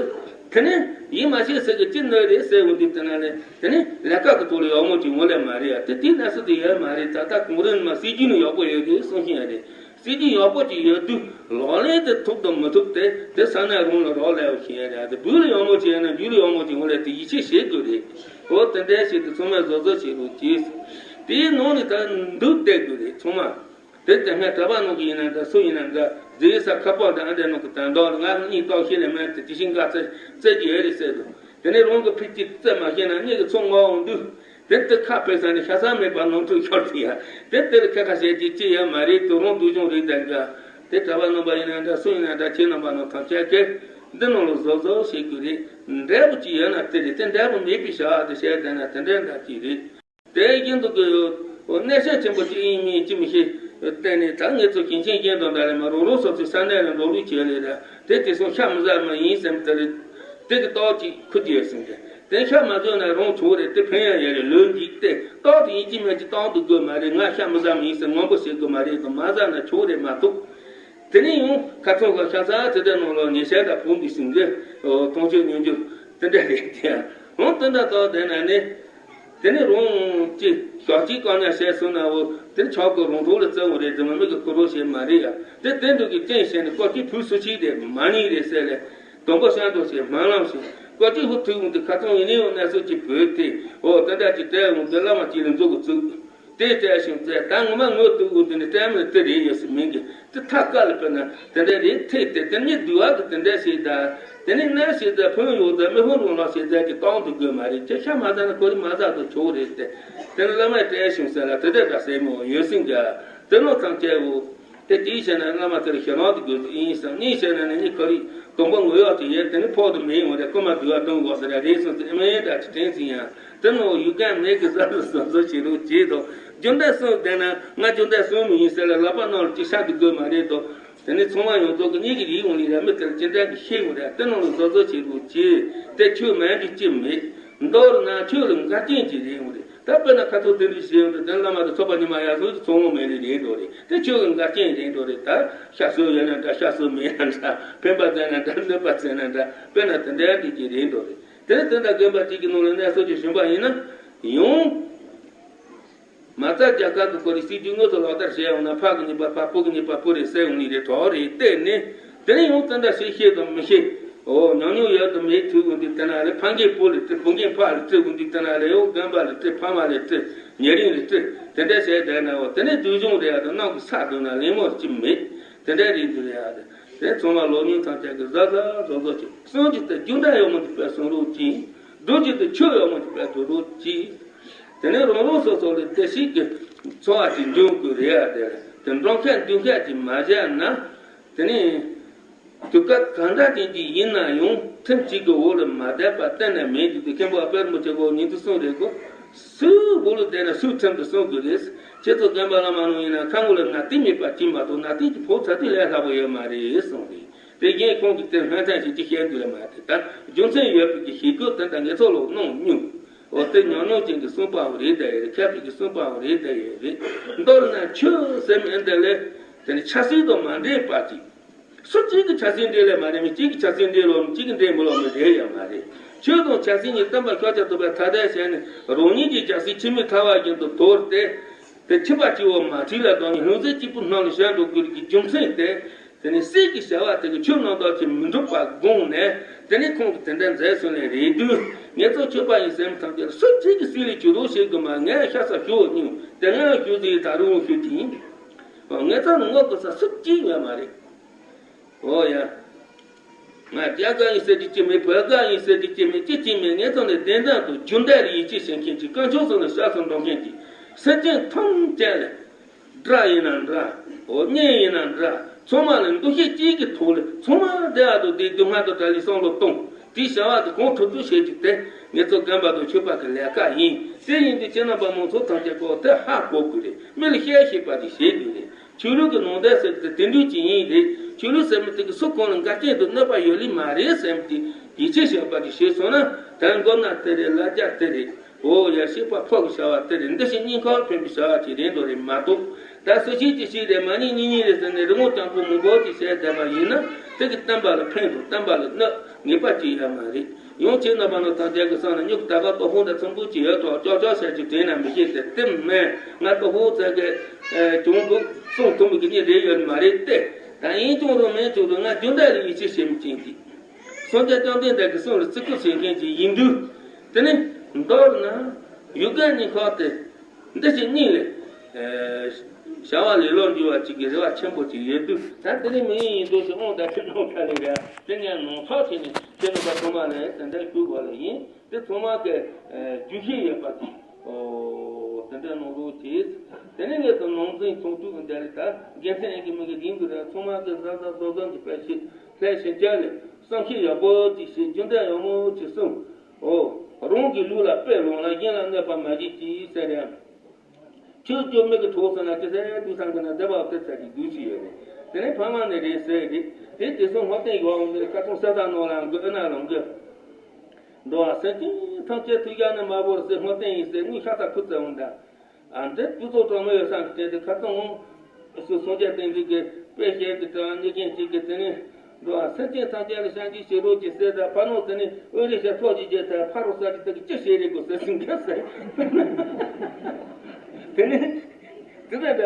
དེ་ནས་ཡིད་མ་ཆེས་ཟེར་གི་ཅི་ནོས་རེད་ཟེར་འོ་འདི་དེ་ན་ལས་དེ་ནས་ལས་ཀ་གི་ཐོག་ལ་ཡག་མོ་ཅིག་འོ་ལས་མ་རེད་ཡ། དེ་དེའི་གནས་ཚུལ་དེ་ཡོད་མ་རེད། ད་ལྟ་གོང་རིམ་མ་སྲིད་ཇུས་ནི་ཡག་པོ་ཡོད་གི་གསུང་བཞིན་ཡ་རེད། སྲིད་ཇུས་ཡག་པོ་ཅིག་ཡོད་དུས་ལག་ལེན་དེ་ཐུབ་དང་མི་ཐུབ་དེ་དེ་ས་གནས་རང་ལ་རག་ལས་བ་ཞིག་ཡ་རེད། དེ་བོད་ལ་ཡག་མོ་ཅིག་ཡོད་ན་རྒྱུད་ལ་ཡག་མོ་ཅིག་འོ་ལས་དེ་ཡིད་ཆེས་བྱེད་དགོས་རེད། འོ་དེ་འདྲའི་ཞིག་དེ་ཚང་མས་བཟོ་བཟོ་བྱེད་རོགས་གྱིས། དེའི་ནང་ནས་ད་འདུག་བསྡད་དགོས་རེད་ཚང་མ། དེ་དེ་སྔ་གྲྭ་པ་ནང་གི་ཡིན་ན་འདྲ་སུ་ཡིན་ན་འདྲ་རྫིག་ས་ཁ་པར་དང་ཨ་འདྲ་ནང་གི་དང་འདོག་ང་གཉིས་རྟོག་ཤེས་ལས་མེད་དེ་དེ་བཞིན་འགའ་ཚེ་རྩེ་གི་ཡོད་རེད་ཟེར་དུས་དེ་ནས་རང་གི་ཕི་ཅི་རྩེ་མ་ཤེས་ན་གཉིས་ཀྱི་ཚོགས་མ་འོང་དུས་དེ་དེ་ཁ་ཕེབས་ས་ནས་ཤ་ཚ་མེད་པ་ནང་ཁྲོད་ཤོར་དུས་ཡ་དེ་དེར་ཁ་ཁ་བཤད་ཀྱི་ཅི་ཡ་མ་རེད་དུ་རང་སྡུག་སྦྱོང་རེད་དང་འདྲ། དེ་གྲྭ་པ་རྣམ་པ་ཡིན་ན་འདྲ་སུ་ཡིན་ན་འདྲ་ཁྱེད་རྣམ་པ་ནང་ཐམས་ཅད་ཀྱིས་འདི་ནང་ལ་བཟོ་བཟོ་བྱེད་དགོས་རེད། འབྲས་བུ་ཅི་ཡོད་ན་དེ་རེད། དེ་འབྲས་བུ་མེད་པའི་བྱ་བ་དེ་བྱས་བསྡད་ན་དེ་འདྲའི་འདྲ་ཅིག་རེད། དེ་བཞིན་དུ་གི་གནས་ཤན་ཆེན་པོ་གཅིག་ཡིན་མིན་ཅི་མི་ཤེས། བརྟེན་ནས་ད་ངེད་ཚོ་ཞིང་ཆེན་གཞན་དང་འདྲ་ལས་མ་རང་རང་སོ་སོའི་ས་གནས་ལ་འགྲོ་ལུགས་བྱས་ལས་ར་དེ་དེ་སོང་ཤ་མི་ཟ་མི་ཡིན་སེམས་དེ་རེད། དེ་གི་རྟགས་ཅིག་ཁུ་རྒྱལ་ཟིན་ཏེ་དེ་ཤ་མ་ཟོས་ན་རང་ཆོག་རེད། དེ་ཕན་ཡང་ཡོད་རེད། ལོས་འཇིག་སྟེ་རྟགས་དེ་ཡིན་གཅིག་མིན་གཅིག་བཏང་དུ་དགོས་མ་རེད། ང་ཤ་མི་ཟ་མི་ཡིན་ཟེར་ངོམ་པོ་བྱེད་དགོས་མ་རེད་དང་མ་ཟ་ན་ཆོག་རེད་མ་གཏོགས། དེ་ནས་ཡང་ཁ་ཚང་གི་ཤ་ཚ་དེ་དེ་ནང་ལ་ཉེས་ཆད་འདྲ་ཕོག་འདུག་ཟིན་གི་མཐོང་ཆོས་མྱོང་འགྱུར་དེ་འདྲ་རེད་དེ་ཡང་དེ་འདྲ་དག་དེ་ན་ནི། དེ་ནས་རང་གཅིག་ཞག་གཅིག་བཀག་ཉར་བྱས་སོང་ན་འོ་དེ་ནས་ཆག་གི་རང་གྲོགས་ལ་བཙལ་འོང་རེད། རྫུན་མ་མི་གི་ཁོ་རང་བྱས་མ་རེད་ཡ། དེ་དེ་འདུག་གི་རྐྱེན་བྱས་ནས་སྐོར་གཅིག་བུ་སུ་གཅིག་དེ་མ་ཉིད་རེད་ཟེར་ལས་དང་པོ་ཤང་དུ་བྱས་སྨོན་ལམ་བྱས་སྐོར་གཅིག་ཧུ་ཐུག་འོང་དུས་ཁ་ཚང་ཡིན་ནའི་འོ་གནས་ཚུལ་གཅིག་བོད་དེ་འོ་དེ་འདྲ་གཅིག་བྲལ་འོང་དུས་བླ་མ་གཅིག་ལ་མཛུབ་གུ་བཙུགས། དེ་བྲལ་ཞིང་བཙལ་ད་ངོ་མ་ངོ་ཐུག་འོང་དུས་ནི་བྲལ་མི་དེ་རེད་ཡོད་སྲིད་མིན་གི་དེ་ཐ་ཀ་ལ་དཔེར་ན་དེ་འདྲ་རེད། ཐེ་དེ་དེ་ནི་འདུལ་བ་གི་དེ་འདྲ་བྱས་ད། དེ་ནི་གནས་བྱེད་ད་ཕུན་ཡོད་ད་མི་ཕུན་རང་ལ་བྱེད་ད་ཀྱི་བཏང་དུ་དགོས་མ་རེད། ཁྱེད་ཤ་མ་ཟ་ན་ཁོ་རི་མ་ཟ་དུ་ཆོག་རེད་དེ། དེ་ནི་བླ་མས་བྲལ་ཞིང་བཙལ་ལ་དེ་འདྲ་འདྲ་སེ་མོ་ཡོད་སྲིད་གི་དེ་ནོ་ཐང་ཆད་འོ། དེ་དེའི་ཕྱིར་ན་བླ་མ་དེར་ཞེ་ལོང་དུ་དགོས་ཡིན་བསམ། གཉིས་བྱས་ན་ནི་ནི་ཁོ་རི་དང་པོ་ངོ་ཡོད་དུ་ཡོད། དེ་ནི་ཕོག་ཏུ་མེད་ཡོང་རེད། རྐུ་མ་འདུལ་བ་གཏོང་དགོས་ཟེར་ར་རེད་སོང་ཙི་ཨེ་མེད་འདྲ་ཅི་དྲན་ཟིན་ཡང་། དེ་ནོ་ཡུལ་གང་མེད་ཀྱི་ས་རུ་སོ་སོ་བྱེད་རོགས་བྱེད་དོ། རྒྱུ་འབྲས་གསུམ་ལྡན་ན་ང་རྒྱུ་འབྲས་གསུམ་མི་ཡིན་ཟེར་ལ་ལག་པ་ནང་ལ་ཅི་ཤ་འདི་དགོས་མ་རེད་དོ། དེ་ནི་ཚང་མ་ཡོངས་རྫོགས་ཀྱི་གཉིས་ཀྱི་རིགས་འོང་ལི་ར་མི་དེར་ཅི་འདྲ་གི་ཤེས་འོང་རེད། དེ་ནང་ལ་བཟོ་བཟོ་བྱེད་རོགས་བྱེད་དེ་ཆོས་མེད་རྒྱུ་ཅི་མེད། མདོར་ན་ཆོས་ལ་འགལ་རྐྱེན་གྱི་རིགས་འོང་རེད། ད་དཔེར་ན་ཁ་ཐུག་དེ་འདྲ་ཞིག་ཡོང་དུས་དེ་བླ་མ་དང་ཚོགས་པ་ཉི་མ་ཡར་སོང་དུས་ཚོགས་དངོས་མེད་ལི་རེད་འགྲོ་རེད། དེ་ཆོས་ཀྱི་འགལ་རྐྱེན་རེད་འགྲོ་རེད། ད་ཤ་གསོལ་ཡོད་ན་འདྲ་ཤ་གསོལ་མེད་ན་འདྲ་ཕན་པ་བཙལ་ན་འདྲ་གནོད་པ་བཙལ་ན་འདྲ་དཔེར་ན་དེ་འདྲ་འདྲ་གི་རེད་འགྲོ་རེད། དེ་ནི་དེ་འདྲ་དགོན་པ་གཅིག་གི་ནང་ལ་གནས་ཚུལ་གྱི་ཞུན་པ་ཡིན་ན་ཡང་། མ་རྩ་རྒྱ་གར་གྱི་སྐོར་རིགས་སྲིད་ཇུས་དངོས་སུ་ལག་བསྟར་བྱས་ཡོང་ན་ཕ་གི་ཉེས་པ་ཕ་སྤུ་གི་ཉེས་པ་སྤུ་རེད་ཟེར་ཡོང་ནི་རེད་གྲོགས་རེད་བལྟས་ནས་དེ་ནས་ཡང་དེ་འདྲ་ཞིག་ཤེས་དང་མི་ཤེས། འོ་ཉམས་མྱོང་ཡོད་དང་མེད་ཐུག་འོང་དུས་དེ་ན་ལས་ཕ་རྒན་སྤུ་ལ་སྤྲི་སྤུ་རྒན་ཕ་ལ་སྤྲི་འོང་དུས་དེ་ན་ལས་ཡང་རྒན་པ་ལ་སྤྲི་ཕ་མ་ལ་སྤྲི་ཉེ་རིང་ལ་སྤྲི་དེ་འདྲ་བྱས་བསྡད་ན་འོ་དེ་ནས་སྡུག་སྦྱོང་རེད་ཡ་དང་གནམ་གྱི་ས་བསྡུ་ན་ལེན་མོ་ཅི་མེད་དེ་འདྲ་རེད་འདུག་རེད་ཡ་དེ་དེ་ཚང་མ་ལོ་ཉུང་ཐམས་ཅད་ཀྱི་གཟབ་གཟབ་བཟོ་བཟོ་བྱེད་གསུམ་གྱི་དེ་རྒྱུ་འབྲས་ཡོད་མོ་དེ་དཔེ་གསུང་རོགས་གྱིས། རྡོ་རྗེ་དེ་ཆོས་ཡོད་མོ་དེ་དཔེ་དོ་རོགས་གྱིས། དེ་ནས་རང་རང་སོ་སོ་ལ་བདེ་སྐྱིད་ཀྱི་འཚོ་བ་ཅིག་འབྱུང་དགོས་རེད་ཡ། དེ་དེ་འགྲོ་མཁན་འདུག་མཁན་ཅིག་མ་བྱས་ན། དེ་ནས་དུས་སྐབས་གང་འདྲ་ཅན་ཅིག་ཡིན་ན་ཡང་ཁྲིམས་གཅིག་གི་འོག་ལ་མ་བསྡད་པ་གཏན་ནས་མེད་ཀྱི་འདུག་མཁན་པོ་ཨ་པད་མོ་ཆེན་པོ་ཉིན་དུ་གསུངས་རེད་གོ། སུའི་འོག་ལ་བསྡད་ན་སུའི་ཁྲིམས་དུ་སྲུང་དགོས་རེད། ཁྱེད་ཚོ་རྒན་པ་བླ་མ་རྣམས་ཡིན་ན་ཁ་ངོ་ལ་ན་དེ་མེད་པ་ཅིག་མ་གཏོགས་ན་དེ་ཀྱི་ཕོག་ཚ་དེ་ལས་སླ་པོ་ཡོད་མ་རེད་གསུངས་རེད། དེ་རྐྱེན་ཁོང་གིས་དེ་སྔོན་ཐོན་ཞིག་ཅིག་བཤད་འདུག་ལ་མ་དེ་ལྟར་རྒྱུ་མཚན་ཡོད་པའི་གི་ཞིག་གོ་དེ་འདྲ་ངེད་ཚོ་ལོག་གནང་མྱོང་། འོ་དེ་ཉམས་མྱོང་ཅན་གྱི་གསུང་པའང་རེད་ད་ཡོད་རེད། མཁས་པའི་གི་གསུང་པའང་རེད་ད་ཡོད་རེད། མདོར་ན་ཆོས་ཟེར་མི་འདི་ལས་དེ་ནི་ཆབ་སྲིད་དང་མ་འདྲེས་པ་ཅིག་སུ་གཅིག་གི་ཆབ་སྲིད་འདྲེས་ལས་མ་རེད་མི་གཅིག་གི་ཆབ་སྲིད་འདྲེས་ལོ་མི་གཅིག་གི་འདྲེས་མི་ལོ་མི་རེད་ཡང་མ་རེད། ཆོས་དང་ཆབ་སྲིད་གཉིས་བསྟན་པ་ཤོག་ཆ་ཐུབ་པའི་ཐ་དད་བྱས་ནས་རང་ཉིད་ཀྱི་རྒྱལ་སྲིད་ཕྱི་མིག་ཐལ་བ་བཞིན་དུ་དོར་ཏེ། དེ་ཁྱི་པ་གཅིག་བོ་མ་ཁྲིད་ལ་དང་ནི་ལྷུང་བཟེད་གཅིག་པུ་སྣང་ལ་བཞག་འགྲོ་དགོས་ཀྱི་རྒྱུ་མཚན་དེ། དེ་ནི་སྲིད་ཀྱི་བྱ་བ་དེ་གི་ཆོས་རྣམ་དག་ཅིག་མི་འགྲུབ་པ་དགོངས་ནས་དེ་ནི་ཁོང་གིས་དེ་འདྲ་མཛད་སོང་ནས་རེད་དུས་ངེད་ཚོ་ཆོས་པ་ཡིན་སེམས་ཐམས་ཅད་སུ་གཅིག་གིས་སྲིད་ལས་བྱུ་རུ་ཞིག་གི་མ་ངས་ཤ་ས་ཞུ་སྙིང་དེ་སྔ་ཞུ་ཟིག་ད་རུང་ཞུ་གི་ཡིན། ངེད་ཚོ་ནི་ངོ་དགོས་ས་སུ་གཅིག་ཡོད་མ་རེད། འོ་ཡ། ང་རྒྱ་གར་ཡིན་ཟེར་གྱི་ཅི་མེད། བོད་གར་ཡིན་ཟེར་གྱི་ཅི་མེད། ཅི་ཅི་མེད། ངེད་ཚོ་ནི་བདེན་དོན་དང་རྒྱུ་འབྲས་ལ་ཡིད་ཆེས་བྱེད་མཁན་གྱི་དཀོན་མཆོག་གསུམ་ལ་སྐྱབས་སུ་འགྲོ་མཁན་གྱི་སེམས་ཅན་ཐམས་ཅད་ལ་ དགྲ་ཡིན་ན་འདྲ། འོ་གཉེན་ཡིན་ན་འདྲ། ཚང་མ་ལ་འདུ་ཤེས་གཅིག་གི་ཐོག་ལ་ཚང་མ་བདེ་བ་དང་བདེ་སྡུག་སྔ་དང་དྲག་ལས་བསམ་བློ་གཏོང་། དེའི་བྱ་བ་དེ་གང་ཐུབ་ཐུབ་བྱེད་རྒྱུ་དེ་ངེད་ཚོ་རྒན་པ་དང་ཆོས་པ་གི་ལས་ཀ་ཡིན། དེ་ཡིན་དུས་ཁྱེད་རྣམ་པ་མང་ཚོགས་ཐམས་ཅད་ཀྱིས་དེ་ཧ་གོ་དགོས་རེད། མི་ལ་བཤད་ཤེས་པ་དེ་བྱེད་དགོས་རེད། ཆོས་ལུགས་ཀྱི་ནང་དོན་ཟེར་དེ་དེ་འདྲ་ཅིག་ཡིན་རེད། ཆོས་ལུགས་ཟེར་མི་དེ་གི་སུ་གང་ལ་འགལ་རྐྱེན་དང་གནོད་པ་ཡོད་ལེ་མ་རེད་ཟེར་མི་དེ་ཡིད་ཆེས་བྱེད་པ་དེ་བྱས་སོང་ན། དོན་མགོ་ན་དེ་རེད། ལ་རྒྱ་དེ་རེད། འོ་ཡ། བཤད་པ་ཕོ་གི་བྱ་བ་དེ་རེད། འདི་ཞིག་སྙིང་ཁར་ཕན་པའི་བྱ་བ་ཅིག་རེད་འགྲོ་རེད་མ་གཏོགས། ད་སུ་ཞིག་ཅིག་ཞིག་རེད། མ་ཉིད་གཉིས་གཉིས་རེད་ཟེར་ནས་རི་བོང་རྐྱང་པོ་མང་པོ་ཅིག་བྱས་བསྡད་པ་ཡིན་ན། དེ་གི་བསྟན་པ་ལ་ཕན་དང་བསྟན་པ་ལ་གནོད་ངེས་པ་ཅིག་ཡོད་མ་རེད། ཡང་ཁྱེད་རྣམ་པ་ནང་ཐམས་ཅད་ཀྱི་བསམ་ན་སྨྱུ་གུ་ད་ག་ལྟོ་ཕོག་འདྲ་ཚོན་པོ་ཅིག་ཡོད་དྲག་ཅོག་ཅོག་བྱས་ཅིག་དྲན་ན་མི་ཤེས་ཏེ། དེ་མིན་ང་ལྟོ་ཕོག་ཙག་གེ་གྱོང་འདུག་གསུང་ཐུབ་མི་གི་གཉིས་རེད་ཡོད་མ་རེད་དེ། ད་ཡིན་ཀྱང་རུང་མིན་ཀྱང་རུང་ང་རྒྱུ་འབྲས་ལ་ཡིད་ཆེས་བྱེད་མི་ཅན་ཅིག་སངས་རྒྱས་བཅོམ་ལྡན་འདས་ཀྱི་གསུང་ལ་བརྩི་བཀུར་བྱེད་མཁན་ཅིག་ཡིན་དུས། དེ་ནི་མདོར་ན་ཡུལ་གང་ཉིད་ཁག་དེ་འདི་ཞིག་གཉིས་ལས་བྱ་བ་ལས་ལོག་འགྱུར་བ་ཅིག་གི་རེ་བ་ཆེན་པོ་ཅིག་ཡོད་དུས། ད་དེ་ནི་མི་ཡིན་ཡིན་འདུག་ཟེར་དབང་དང་ཁྲིད་གཏོང་ཁ་ལས་རེད། དེ་ངས་ནོངས་ཚོགས་བྱས་ནས་ཁྱེད་རྣམ་པ་ཚང་མ་ལ་དེ་འདྲ་ཞུ་དགོས་ལ་ཡིན། དེ་ཚང་མ་གི་རྒྱུ་ཤེས་ཡོད་པ་ཅིག་འོ་དེ་འདྲ་གནང་རོགས་གྱིས། དེ་ནས་ངས་དང་ནང་འཛིན་ཚོགས་དྲུག་གི་འདི་རེད། ད་དགེ་མཚན་ཡིན་གི་མིན་གི་ཡིན་གི་རེད། ཚང་མ་གི་གཟབ་གཟབ་གཟབ་གཟབ་གི་དཔེ་ཞིག་ལྷད་ཞིབ་ཅན་ལས་བསམ་ཤེས་ཡག་པོ་ཅིག་བྱེད། རྒྱུ་འབྲས་ཡག་མོ་ཅིག་གསུངས། འོ་རང་གི་ལུགས་ལ་དཔེ་ལོངས་ལ་གཞན་ལ་གནོད་པ་མ་བྱེད་ཅིག་ཟེར་ཡང་། ཆོས་སྐྱོན་མི་གི་གྲོགས་ཟེར་ན་ཅི་ཟེར་དུས་སང་གི་ན་བདེ་བ་དེ་ཚ་གི་དུས་ཅི་ཡོད་རེད། དེ་ནས་ཕ་མ་ནས་རེད་ཟེར་རེད། དེ་དེ་སོང་ཧོ་ཏེ་ཡོང་ནས་ཁ་ཚོང་ས་ད་ནོ་ལ་འགོ་ཨེ་ན་ལོང་གི། འགྲོ་བ་སེམས་ཅན་ཐམས་ཅད་ཐུགས་ཡ་ནས་མ་བོར་ཟེར་སྔོན་བསྟན་ཡིན་ཟེར་དངུལ་ཤ་ཚ་ཁུ་ཚ་འོང་ད། ཨ་འདི་དུས་ཚོད་གྲོགས་མོ་ཡོད་སང་གི་དེ་དེ་ཁ་ཚང་འོང་། སུ་སངས་རྒྱས་བསྟན་འཛིན་གྱི་དཔེ་བཤད་ཀྱི་དྲང་གཉིས་ཀྱིན་གཅིག་གི་དེ་ནས་འགྲོ་བ་སེམས་ཅན་ཐམས་ཅད་ལ་བྱང་ཆུབ་བྱེད་རོགས་ཀྱི་ཟེར་ད་ཕ་ནོ་དེ་ནས་ཨོ་རི་ཤ་ཚོགས་ཀྱི་རྒྱལ་ཚ་ཕ་རོ་ས་ཀྱི་དེ་གི་ཅི་བྱེད་རེད་གོ་ཟེར་སིང་ག་ཟེར། དེ་ནས་དེ་ནས་ད་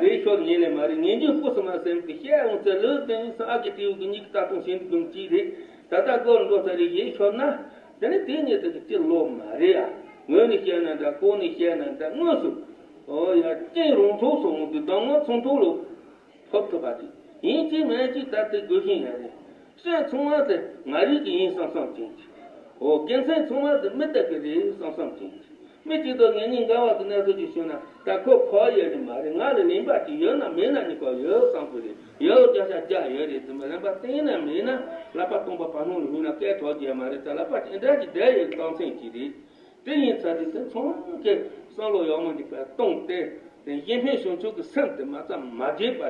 རེད་ཤོར་ཉེ་ལས་མ་རེད། ངེས་འབྱུང་སྐུ་གསུམ་མ་སེམས་ཀྱི་བཤད་འོང་ཚེ་ལོས་དེ་ནས་ས་ཨ་ཀི་ཏི་ཡུ་གི་གཉིས་ཀྱི་ལྟ་སྟངས་བཞིན་དུ་གཅིག་རེད། ད་ལྟ་སྒོར་འགྲོ་ཚར་རེ་ཡིན་ཤོར་ན། དེ་ནི་དེའི་ཉིད་དུ་གི་སྤྱིར་ལོག་མ་རེད་ཨ། ངོས་ནས་བཤད་ན་འདྲ། ལྐོག་ནས་བཤད་ན་འདྲ། དངོས་སུ། ཨོ་ཡ། རྐྱེན་རང་ཐོག་སོང་དུས་གདམས་ངག་ཚོང་ཐོག་ལ་ཐོབ་ཐུབ་པ་དེ་ཡིན་གཅིག་མིན་གཅིག་ད་ལྟའི་དགོས་ཤིང་ཡ་རེད། སེམས་ཚང་མ་དེ་ང་རིག་གི་ཡིན་བསམ་བསམ་ཅན་གྱི། ཨོ་དགེ་མཚན་ཚང་མ་དེ་མི་ལྟ་གི་རེད་བསམ་བསམ་ཅན་གྱི། མི་གཅིག་དང་ངེད་གཉིས་འགལ་བ་གི་གནས་ཚུལ་ཅིག་བྱུང་ན་ད་ཁོ་ཁོ་ཡོད་ནི་མ་རེད། ང་ལ་ལན་པ་ཅིག་ཡོད་ན་མེད་ན་ནི་ཁོ་ཡོད་བསམ་གི་རེད། ཡོད་བརྒྱ་ཆ་བརྒྱ་ཡོད་རེད། དེ་མ་ལན་པ་བསྟན་ན་མེད་ན་ལག་པ་སྟོང་པ་བར་སྣང་ལ་ལྷུང་ན་སྐད་གྲགས་རྒྱས་མ་རེད། ད་ལག་པ་ཅིག་འདྲ་ཅིག་བསྡད་ཡོད་རྟགས་མཚན་ཅིག་རེད། དེ་ཡིན་ཚར་དུས་དེ་ཚང་མ་གི་བསམ་བློ་ཡག་མོ་འདི་པར་གཏོང་སྟེ། དེ་གཞན་ཕན་བྱང་ཆུབ་ཀྱི་སེམས་དེ་མ་ཚད་མ་བརྗེད་པ་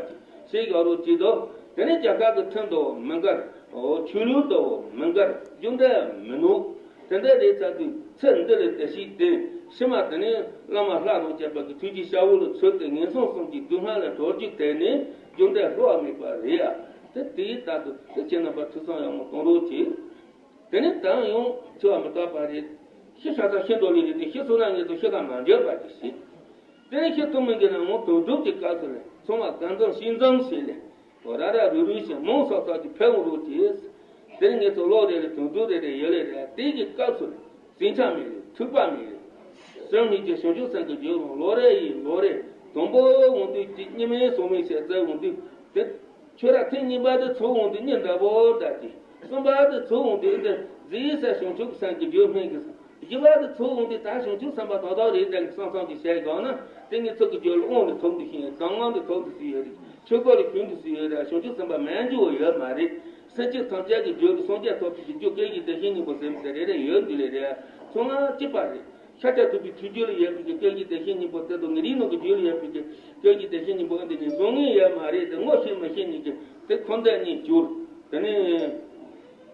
ཅིག་བྱེད་ཡག་རོགས་ཅིག་དང་། དེ་ནས་རྒྱ་གར་གྱི་ཁྲིམས་དང་མི་འགལ། ཆོས་ལུགས་དང་མི་འགལ། རྒྱུ་འབྲས་མི་ནོར། དེ་འདྲ་རེད་ཚར་དུས་ཚེ་འདི་ལ་བདེ་སྐྱིད་ལྡན། ཕྱི་མ་དེ་ནས་བླ་མ་ལྷ་རུ་བཅས་པ་གི་ཐུགས་རྗེ་ཤ་བོ་ལ་མཚོན་ཏེ་ངན་སོང་གསུམ་གྱི་སྡུག་བསྔལ་ལས་གྲོལ་རྒྱུ་དེ་ནི་རྒྱུ་འབྲས་བསླུ་བ་མེད་པ་རེད་ཡ། དེ་དེའི་ལྟར་དུ་དེ་ཁྱེད་རྣམ་པ་ཐུགས་བསམ་ཡག་མོ་གཏོང་རོགས་གྱིས། དེ་ནས་ད་ཡང་འཆི་བ་མི་རྟག་པ་རེད། ཤི་ཤ་ཚ་ཤི་འགྲོ་ལེ་རེད་དེ། ཤི་སོང་ན་ངེད་ཚོ་ཤི་ཁ་མ་འགྱོད་པ་ཅིག་བྱེད། དེ་ནས་ཤི་ཐུབ་མིན་གྱི་ན་ངོ་དོན་གྲུབ་ཀྱི་སྐབས་སུ་ལས་ཚང་མ་གང་འཛོམས་ཤིང་འཛོམས་བྱས་ལས། འོ་ར་ར་རུ་རུ་ཞིང་མང་སོག་སོག་གི་ཕེབས་འོང་རོགས་གྱིས། དེ་ནས་ངེད་ཚོ་ལོ་རེ་ལ་དོན་གྲུབ་རེ་རེ་ཡོད་ལེ་རེད། དེ་གི་སྐབས་སུ་ལས་ཟིང་ཆ་མེད་ལེ་འཁྲུག་པ་མེད་ལེ། སེམས་ཉིད་ཀྱི་བྱང་ཆུབ་སེམས་ཀྱི་རྒྱུ་རང་ལོ་རེ་ཡི་ལོ་རེ་དང་པོ་འོང་དུས་ཀྱི་གཉིས་མིན་གསུམ་མིན་བྱས་ཙེ་འོང་དུས་དེ། ཁྱོད་ར་ཐེངས་གཉིས་པ་དེ་ཚུར་འོང་དུས་གཉིད་འདྲ་བོ་འདྲ་གི། གསུམ་པ་དེ་ཚུར་འོང་དུས་འདི་ཟིག་ས་བྱང་ཆུབ་སེམས་ཀྱི་རྒྱུ་སྨིན་གི། བཞི་པ་དེ་ཚུར་འོང་དུས་ད་བྱང་ཆུབ་སེམས་དཔའ་དག་དག་རེད་དྲན་གི་བསམ་བསམ་གྱི་བྱས་གང་ན། དེ་ངེད་ཚོ་གི་རྒྱུད་ལ་དབང་དུ་ཐོབ་འདུག་ཤིང་གདམས་ངག་འདི་ཐོབ་འདུག་སུ་ཡོད་རེད། ཆོས་སྐོར་རེ་ཞུ་འདུག་སུ་ཡོད་རེད། བྱང་ཆུབ་སེམས་དཔའ་མན་འཇུ་བ་ཡོད་མ་རེད། སེམས་ཅན་ཐམས་ཅད་ཀྱི་རྒྱུད་ལ་སངས་རྒྱས་ཐོབ་པའི་རྒྱུ་སྐད་ཅིག་བདེ་གཤེགས་སྙིང་པོ་ཟེར་མི་དེ་རེ་རེ་ཡོད་འདུག་ལེ་རེད། ཚང་མ་གཅིག་པ་རེད། ཤཱཀྱ་ཐུབ་པའི་ཐུགས་རྒྱུད་ལ་ཡོད་པའི་གི་སྐད་ཅིག་བདེ་གཤེགས་སྙིང་པོ་དེ་དང་ངེད་རིགས་ནང་གི་རྒྱུད་ལ་ཡོད་པའི་གི་སྐད་ཅིག་བདེ་གཤེགས་སྙིང་པོ་འདི་གཉིས་བཟང་ངན་ཡོད་མ་རེད་དེ། ངོ་ཤེས་མི་ཤེས་གཉིས་ཀྱི་དེ་ཁོ་འདི་གཉིས་གྱུར། དེ་ནས་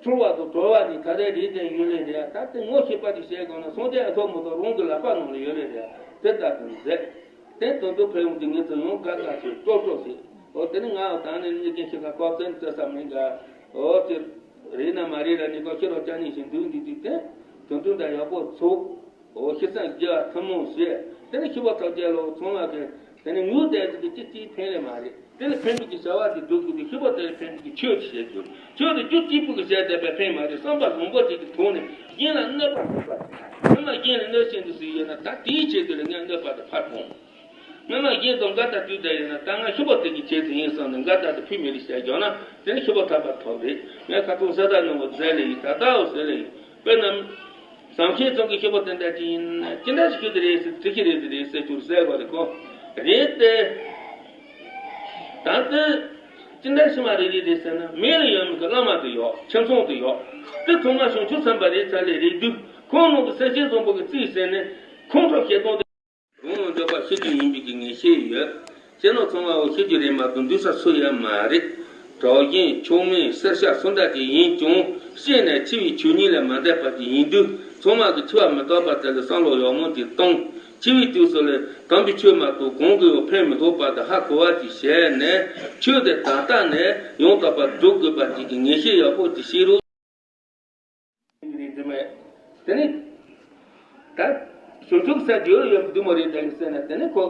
འཁྲུལ་བ་དང་གྲོལ་བ་གཉིས་ད་རེས་རེད་དེ་ཡོད་ལེ་རེད། ད་དེ་ངོ་ཤེས་པ་དེ་བྱས་གང་ན་སངས་རྒྱས་ཨ་ཐོབ་མ་ཐོབ་རང་གི་ལག་པ་ནང་ལ་ཡོད་ལེ་རེད། དེ་ལྟར་དུ་མཛད། དེ་དོན་དུ་ཕན་ཡོན་དེ་ངེད་ཚོ་ཡང་དགའ་དགའ་བྱས་སྤྲོ་སྤྲོ་བྱས། འོ་དེ་ནས་ང་ད་ནས་གཉིས་ཀྱི་ཤི་ཁ་ཀོ་བཙན་བཙན་བསམ་མེད་འགའ། འོ་དེ་རེད་ན་མ་རེད་ལ་ནི་ཀོ་ཤི་རོ་ཅ་ནི་ཞིག་འདུག་འདི་དུས་དེ་དོན་དུ་འདྲ་ཡག་པོ་ཚོགས། འོ་ཤི་སེམས་རྒྱ་ཐུན་མོང་བྱས། དེ་ནས་ཤི་བ་ཐག་རྒྱལ་ལོ་ཚང་བ་གི་དེ་ནས་ངུ་བསྡད་ཟིག་གི་ཅི་ཅིའི་ཕན་ལས་མ་རེད། དེ་ལ་ཕན་པའི་གི་བྱ་བ་དེ་སྒྲུབ་དགོས་དུས་ཤི་བ་དེ་ལ་ཕན་པའི་གི་ཆོས་དེ་བྱེད་དགོས། ཆོས་དེ་རྒྱུ་གཅིག་པུ་གི་བྱས་བསྡད་པའི་ཕན་མ་རེད། བསམ་པ་བཟང་པོ་ཅིག་གི་ཐོག་ནས་གཞན་ལ་གནོད་པ་མེད་པ། སྔོན་མ་གཞན་ལ་གནོད་བྱེད་འདུག་ཟེར་ཡོད་ན་ད་དེའི་ཆེད་དུ་ལ་ངས་གནོད་པ་དེ་ཕར་སྤོང་། སྔོན་མ་གཞན་དང་འགལ་ཟླ་དུས་བསྡད་ཡོད་ན་ད་ང་ཤི་བ་དེ་གི་ཆེད་དུ་ཡིན་བསམ་ནས་འགལ་ཟླ་དེ་ཕུད་མེད་ལ་བྱས་རྒྱག་ན་དེ་ནི་ཤི་བ་ཐར་པ་ཐོབ་རེད། ངས་ཁ་ཐུག་ས་ད་ནང་བ་ཟེར་ལེ་ཡིན། ད་ལྟའོ་ཟེར་ལེ་ཡིན། དཔེར་ན། བྱང་ཆེན་ཚང་གི་ཤི་བ་དེ་འདྲ་ཅིག་ཡིན་ན་ཅི་འདྲ་ཞིག་ཤི་དེ་རེད་ཟེར་དེ་ཤི་རེད་དེ་རེད་ཟེར་རྒྱུར་ཟེར་བ་རེད་ཁོ། རེད་དེ། ད་ལྟ་ཅི་འདྲ་ཞིག་མ་རེད་རེད་རེད་ཟེར་ན། མེད་ལ་ཡོད་མེད་ཀྱི་བླ་མ་དེ་ཡོད། ཁྱིམ་ཚང་དེ་ཡོད། དེ་ཚང་མ་བྱང་ཆུབ་སེམས་དཔའ་རེད་ཚར་ལས་རེད་དུས། ཁོང་རྣམས་ཀྱི་སེམས་ཅན་བཟང་པོ་གི་རྩིས་ཟིན་ནས། ཁོང་ཁྲོ་ཞེ་སྡང་དེ། རང་ལ་འཇོག་པ་ཤི་རྒྱུ་ཡིན་པའི་གི་ངེས་ཤེས་ཡོད། ཁྱེད་རྣམས་ཚང་མ་འོ་ཤི་རྒྱུ་རེད་མ་གཏོགས་འདུག་ས་སུ་ཡང་མ་རེད། གྲོགས་གཞན་ཆོས་མིན་སེར་ཤ་སུ་འདྲ་ཅིག་ཡིན་ཀྱང་། ཤི་ནས་འཆི་བའི་ཆོས་ཉིད་ལ་མ་འདས་པ་ཅིག་ཡིན་དུས། ཚང་མ་གི་འཆི་བ་མི་རྟག་པ་དེ་ལ་བསམ་བློ་ཡག་མོ་ཅིག་བཏང་། འཆི་བའི་དུས་སུ་ལ་དམ་པའི་ཆོས་མ་གཏོགས་གང་གིས་ཡང་ཕན་མི་ཐོགས་པ་དང་ཧ་གོ་བ་ཅིག་བྱས་ནས། ཆོས་དེ་ད་ལྟ་ནས་ཡང་དག་པར་སྒྲུབ་དགོས་པ་ཅིག་གི་ངེས་ཤེས་ཡག་པོ་ཅིག་བྱེད་རོགས། རེད་དེ་མེད། དེ་ནི། ད། བྱང་ཆུབ་སེམས་རྒྱུད་ལ་ཡོད་པའི་འདུན་མ་རེད་དེ་ཟེར་ན། དེ་ནི་ཁོ།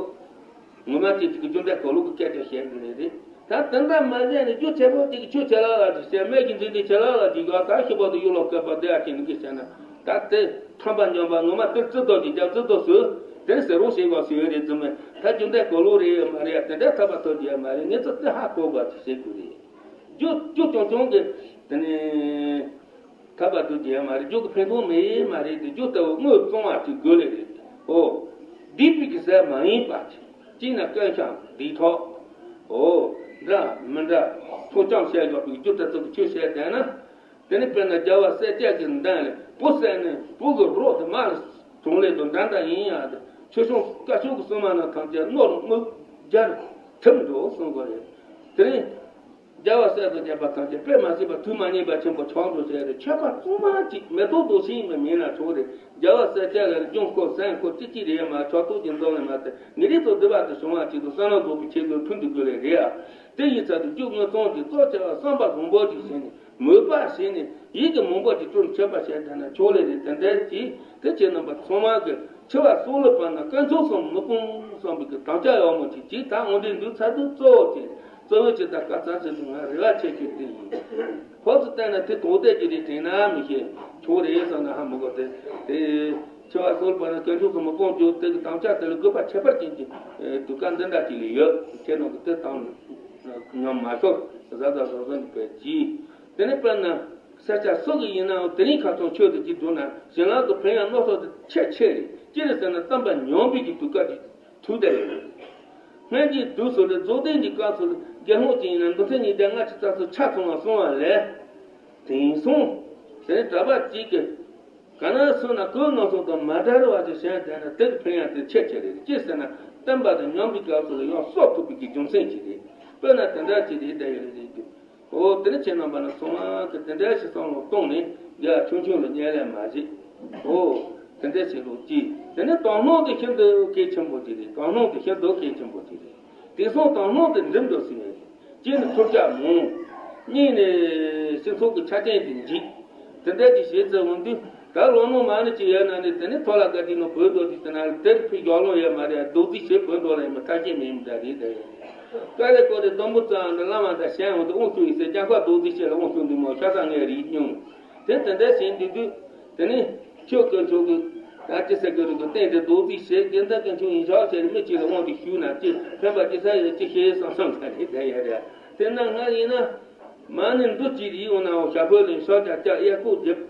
ངོ་མ་དེ་ཅིག་གི་རྒྱུ་འབྲས་གང་ལུགས་ཀྱི་སྐད་ཆ་བཤད་དགོས་ནི་རེད། ད་དེ་འདྲ་མ་བྱས་ནས་རྒྱུ་ཆེ་པོ་དེ་གི་ཆོས་ཆེ་ལ་ལ་དེ་བཤད། མེད་ཀྱི་འཛིན་དེ་ཆེ་ལ་ལ་དེ་ག་ད་ཤི་བ་དུ་གཡུག་ལོག་བཀོད་པ་དེ་ཨ་ཅེ་ནི་གི་བཤད་ན། ད་དེ་ཁྲམ་པ་འཇོམས་པ་ངོ་མ་དེ་རྩི་དོ་དེ་རྒྱབ་རྩི་དོ་སུ། དེ་ཟེར་རོགས་བྱེད་དགོས་སུ་ཡོད་རེད་དེ་མེད། ད་རྒྱུ་འབྲས་གང་ལུགས་རེད་ཡོད་མ་རེད། དེ་འདྲ་ཐར་པ་ཐོབ་རྒྱུ་ཡོད་མ་རེད། ངས་ཚོ་དེ་ཧ་གོ་དགོས་ཅིག་བྱེད་དགོས་རེད། རྒྱུ་རྒྱུ་རྐྱང་རྐྱང་གི། དེ་ནི། ཐར་པ་ཐོབ་རྒྱུ་ཡོད་མ་རེད། རྒྱུ་གི་ཕན་ཐོགས་མེད་མ་རེད་དེ། རྒྱུ་ལྟ་བུ་དངོས་བཙོང་བ་ཅིག་དགོས་ལེ་རེད། ཨོ། སྡིག་པའི་གི་ཟས་མ་ཡིན་པ་ཅིག་ཅིག་ན་སྐད་ཤང་སྡིག་ཐོག་ཨོ། འདྲ་མི་འདྲ། ཐོག་ཅམ་བཤད་ཡོད་པའི་རྒྱུ་ལྟ་ཚུལ་གྱི་ཆོས་བཤད་བསྡད་ན། དེ་ནི་དཔེར་ན་རྒྱལ་བ་སྲས་བཅས་ཀྱི་མདུན་ལས་བུ་བསད་ནས་བུ་གི་རོ་དེ་མར་གྲོང་ལས་དང་འདྲ་འདྲ་ཡིན་ཡང་། དེ་ཆོས་སྐྱོང་བཀའ་ཆོས་ཀྱི་སྲུང་མ་རྣམས་ཐམས་ཅད་རྣོ་རུ་རྔུབ་རྒྱར་ཐིམ་འགྲོ་གསུངས་པ་རེད། དེ་ནི། རྒྱལ་བ་སྲས་དང་བཅས་པ་ཐམས་ཅད་དཔེ་མ་སྲིད་པ་དུས་མ་ཉམས་པ་ཆེན་པོ་ཆགས་འགྲོ་བྱས་ཏེ། ཆོས་པ་གཙང་མ་གཅིག་མེ་ཏོག་རྡོ་ཞིང་མི་མིན་ན་ཆོག་རེད། རྒྱལ་བ་སྲས་བཅས་ལ་སྦྱོང་སྐོར་གསན་སྐོར་ཅི་ཅི་རེད་མ། ཆོས་ཐོག་གི་འཛོམས་ལས་མ་ཐེ་ངེས་རིག་ཏུ་བསྡུ་བ་དེ་བྱུང་བ་ཆེད་དུ་བསམ་བློ་འདོགས་པའི་ཆེད་དུ་ཕུལ་འདུག་དགོས་ལས་རེད་ཨ། དེ་ཡིན་ཚར་དུ་རྒྱུ་དངོས་བཙོང་གི་གཙོ་ཆེ་བ་བསམ་པ་བཟང་པོ་ཅིག་བྱས་ནས། མོས་པ་བྱས་ནས་ཡིད་ཀྱི་མོས་པ་དེ་སྤྲུལ་མཆོད་པ་བྱས་བསྡད་ན་ཆོག་ལེ་རེད། དེ་འདྲ་ཅིག་དེ་ཁྱེད་རྣམ་པ་ཚང་མ་གི་འཆི་བ་སྲོག་ལ་བབས་ན་དཀོན་མཆོག་གསུམ་མི་སྤོང་བསམ་པའི་གི་དམ་བཅའ་ཡག་མོ་ཅིག་ཅིག་ད་འོ་འདྲའི་འདུག་ཚར་དུས་གཙོ་བོ་དེ་གཙོ་བོ་ཅིག་ད་བཀའ་སྩལ་ཚུལ་དུ་ང་རེ་བ་ཆེ་ཤོས་དེ་ཡིན། ཕོ་ཚོ་བལྟས་ན་དེ་དོག་དད་ཀྱི་རེད་དྲན་ན་མི་ཤེས་ཆོག་རེད་བསམ་ན་ཧ་མི་གོ་དེ་དེ། འཆི་བ་སྲོག་ལ་བབས་ན་དཀོན་མཆོག་གསུམ་མི་སྤོང་རྒྱུ་དེ་གི་དམ་བཅའ་དེ་ལ་དགོས་པ་ཁྱད་པར་ཅན་གྱི་དུས་སྐབས་འདི་འདྲ་ཅིག་ལ་ཡོད། ཁྱེད་རྣམས་ཀྱི་དེ་དང་ཉམས་མ་ཤོར་གཟའ་གཟའ་གཟའ་གཟའ་ནས་བས་ཀྱིས། དེ་ནས་དཔེར་ན། ས་ཆ་སུ་གི་ཡིན་ནའང་དེ་རིང་ཁ་སང་ཆོས་དེ་གཅིག་བསྒྲུབས་ན་གཞན་ལ་དུ་ཕན་ཡང་མནོ་ཐོག་དེ་ཆེ་ཆེ་རེད། ཅི་རེད་ཟེར་ན་བསྟན་པ་ཉམས་པའི་གི་དུས་སྐབས་ཀྱི་ཐུག་བསྡད་ཡོད་རེད། སྔོན་གྱི་དུས་སུ་ལས་རྫོགས་ལྡན་གྱི་སྐབས་སུ་ལས་དགེ་སློང་གཅིག་ཡིན་ན་འདུལ་ཚན་ཉིས་བརྒྱ་ལྔ་བཅུ་རྩ་གསུམ་ཆ་ཚང་བ་གསུང་བ་ལས། དེང་སང་། དེ་ནས་གྲྭ་པ་གཅིག་གིས་ག་ན་སོང་ན་གོས་ནང་སོང་དང་མ་འདྲ་བ་ཞིག་གཞན་དེ་ན་དེར་ཕན་ཡང་དེ་ཆེ་ཆེ་རེད། ཅི་ཟེར་ན་བསྟན་པ་དང་ཉམས་པའི་སྐབས་སུ་ལ་ཡང་གསོག་ཐུབ་པའི་གི་རྒྱུ་མཚན་ཅིག་རེད། དཔེར་ན་དེ་འདྲ་ཅིག་རེད་བསྡད་ཡོད་རེད་ཟེར་རྒྱུ། འོ་དེ་ནི་ཁྱེད་རྣམ་པ་ལ་ཚང་མ་གི་དེ་འདྲ་ཞིག་བསམ་བློ་གཏོང་ནས་རྒྱ་ཆུང་ཆུང་ལ་བརྙས་ལས་མ་བྱེད། འོ་དེ་འདྲ་ཞིག་ལོ་ཀྱི་དེ་ནི་དོ་སྣང་དེ་ཤིན་ཏུ་གལ་ཆེན་པོ་ཅིག་རེད། དོ་སྣང་དེ་ཤིན་ཏུ་གལ་ཆེན་པོ་ཅིག་རེད། དེང་སང་དོ་སྣང་དེ་འགྲིམ་འགྲོ་ཟིན་ཡོད་རེད། གཅིག་ནི་ཐོབ་ཆ་མང་། གཉིས་ནི་སྤྱི་ཚོགས་ཀྱི་ཆ་རྐྱེན་དེ་འཇིག་དེ་འདྲ་ཅིག་བྱེད་ཚེ་འོང་དུས་ད་ལོ་ནོ་མ་ནི་ཅི་ཡོད་ན་ནི་དེ་ནི་ཐོ་ལ་ག་དི་ནོ་བོད་འགྲོ་དུས་དེ་ན་དེར་ཕི་ཡོག་ལོང་ཡོད་མ་རེད། རྡོག་རྫིས་བྱེད་བོད་འགྲོ་ལ་ཡིན་པ་ཐག་ཆེ་མིན་འདྲ་རེད་དེ། ཀ་རེ་ཀོ་རེ་སྡོང་པོ་རྩ་འདི་བླ་མ་དང་གཞན་འོང་དུ་དབང་ཚུགས་ཡིན་ཟེར་རྒྱ་ཁ་རྡོག་རྫིས་བྱེད་ལ་དབང་ཚུགས་འདུག་མོ་ཤ་ཚ་ངའི་རིགས་སྙུང་དེ་དེ་འདྲ་བྱེད་འདུག་དུས་དེ་ནི་ཁྱོད་དཀོན་མཆོག་གི་ད་ཅི་ཟེར་དགོས་རེད། གི་རྟེན་དེ་རྡོག་རྫིས་བྱེད་དགེ་འདུན་དཀོན་མཆོག་ཡིན་ཤག་བྱས་ནས་མི་གཅིག་ལ་དབང་དུ་ཞུགས་ན་ཅི་ཕན་པ་ཅི་ས་ཡོད་ཅི་ཤེས་བསམ་བསམ་ད་རེད་དེ་ཡ་རེད། དེ་ན་ང་ཡིན་ན། མ་ནི་འདུ་བྱེད་ཡིད་འོང་ནའང་ཞབས་ཕོད་ལས་ཤོག་ཅག་ཅག་གཡས་སྐོར་རྒྱབ།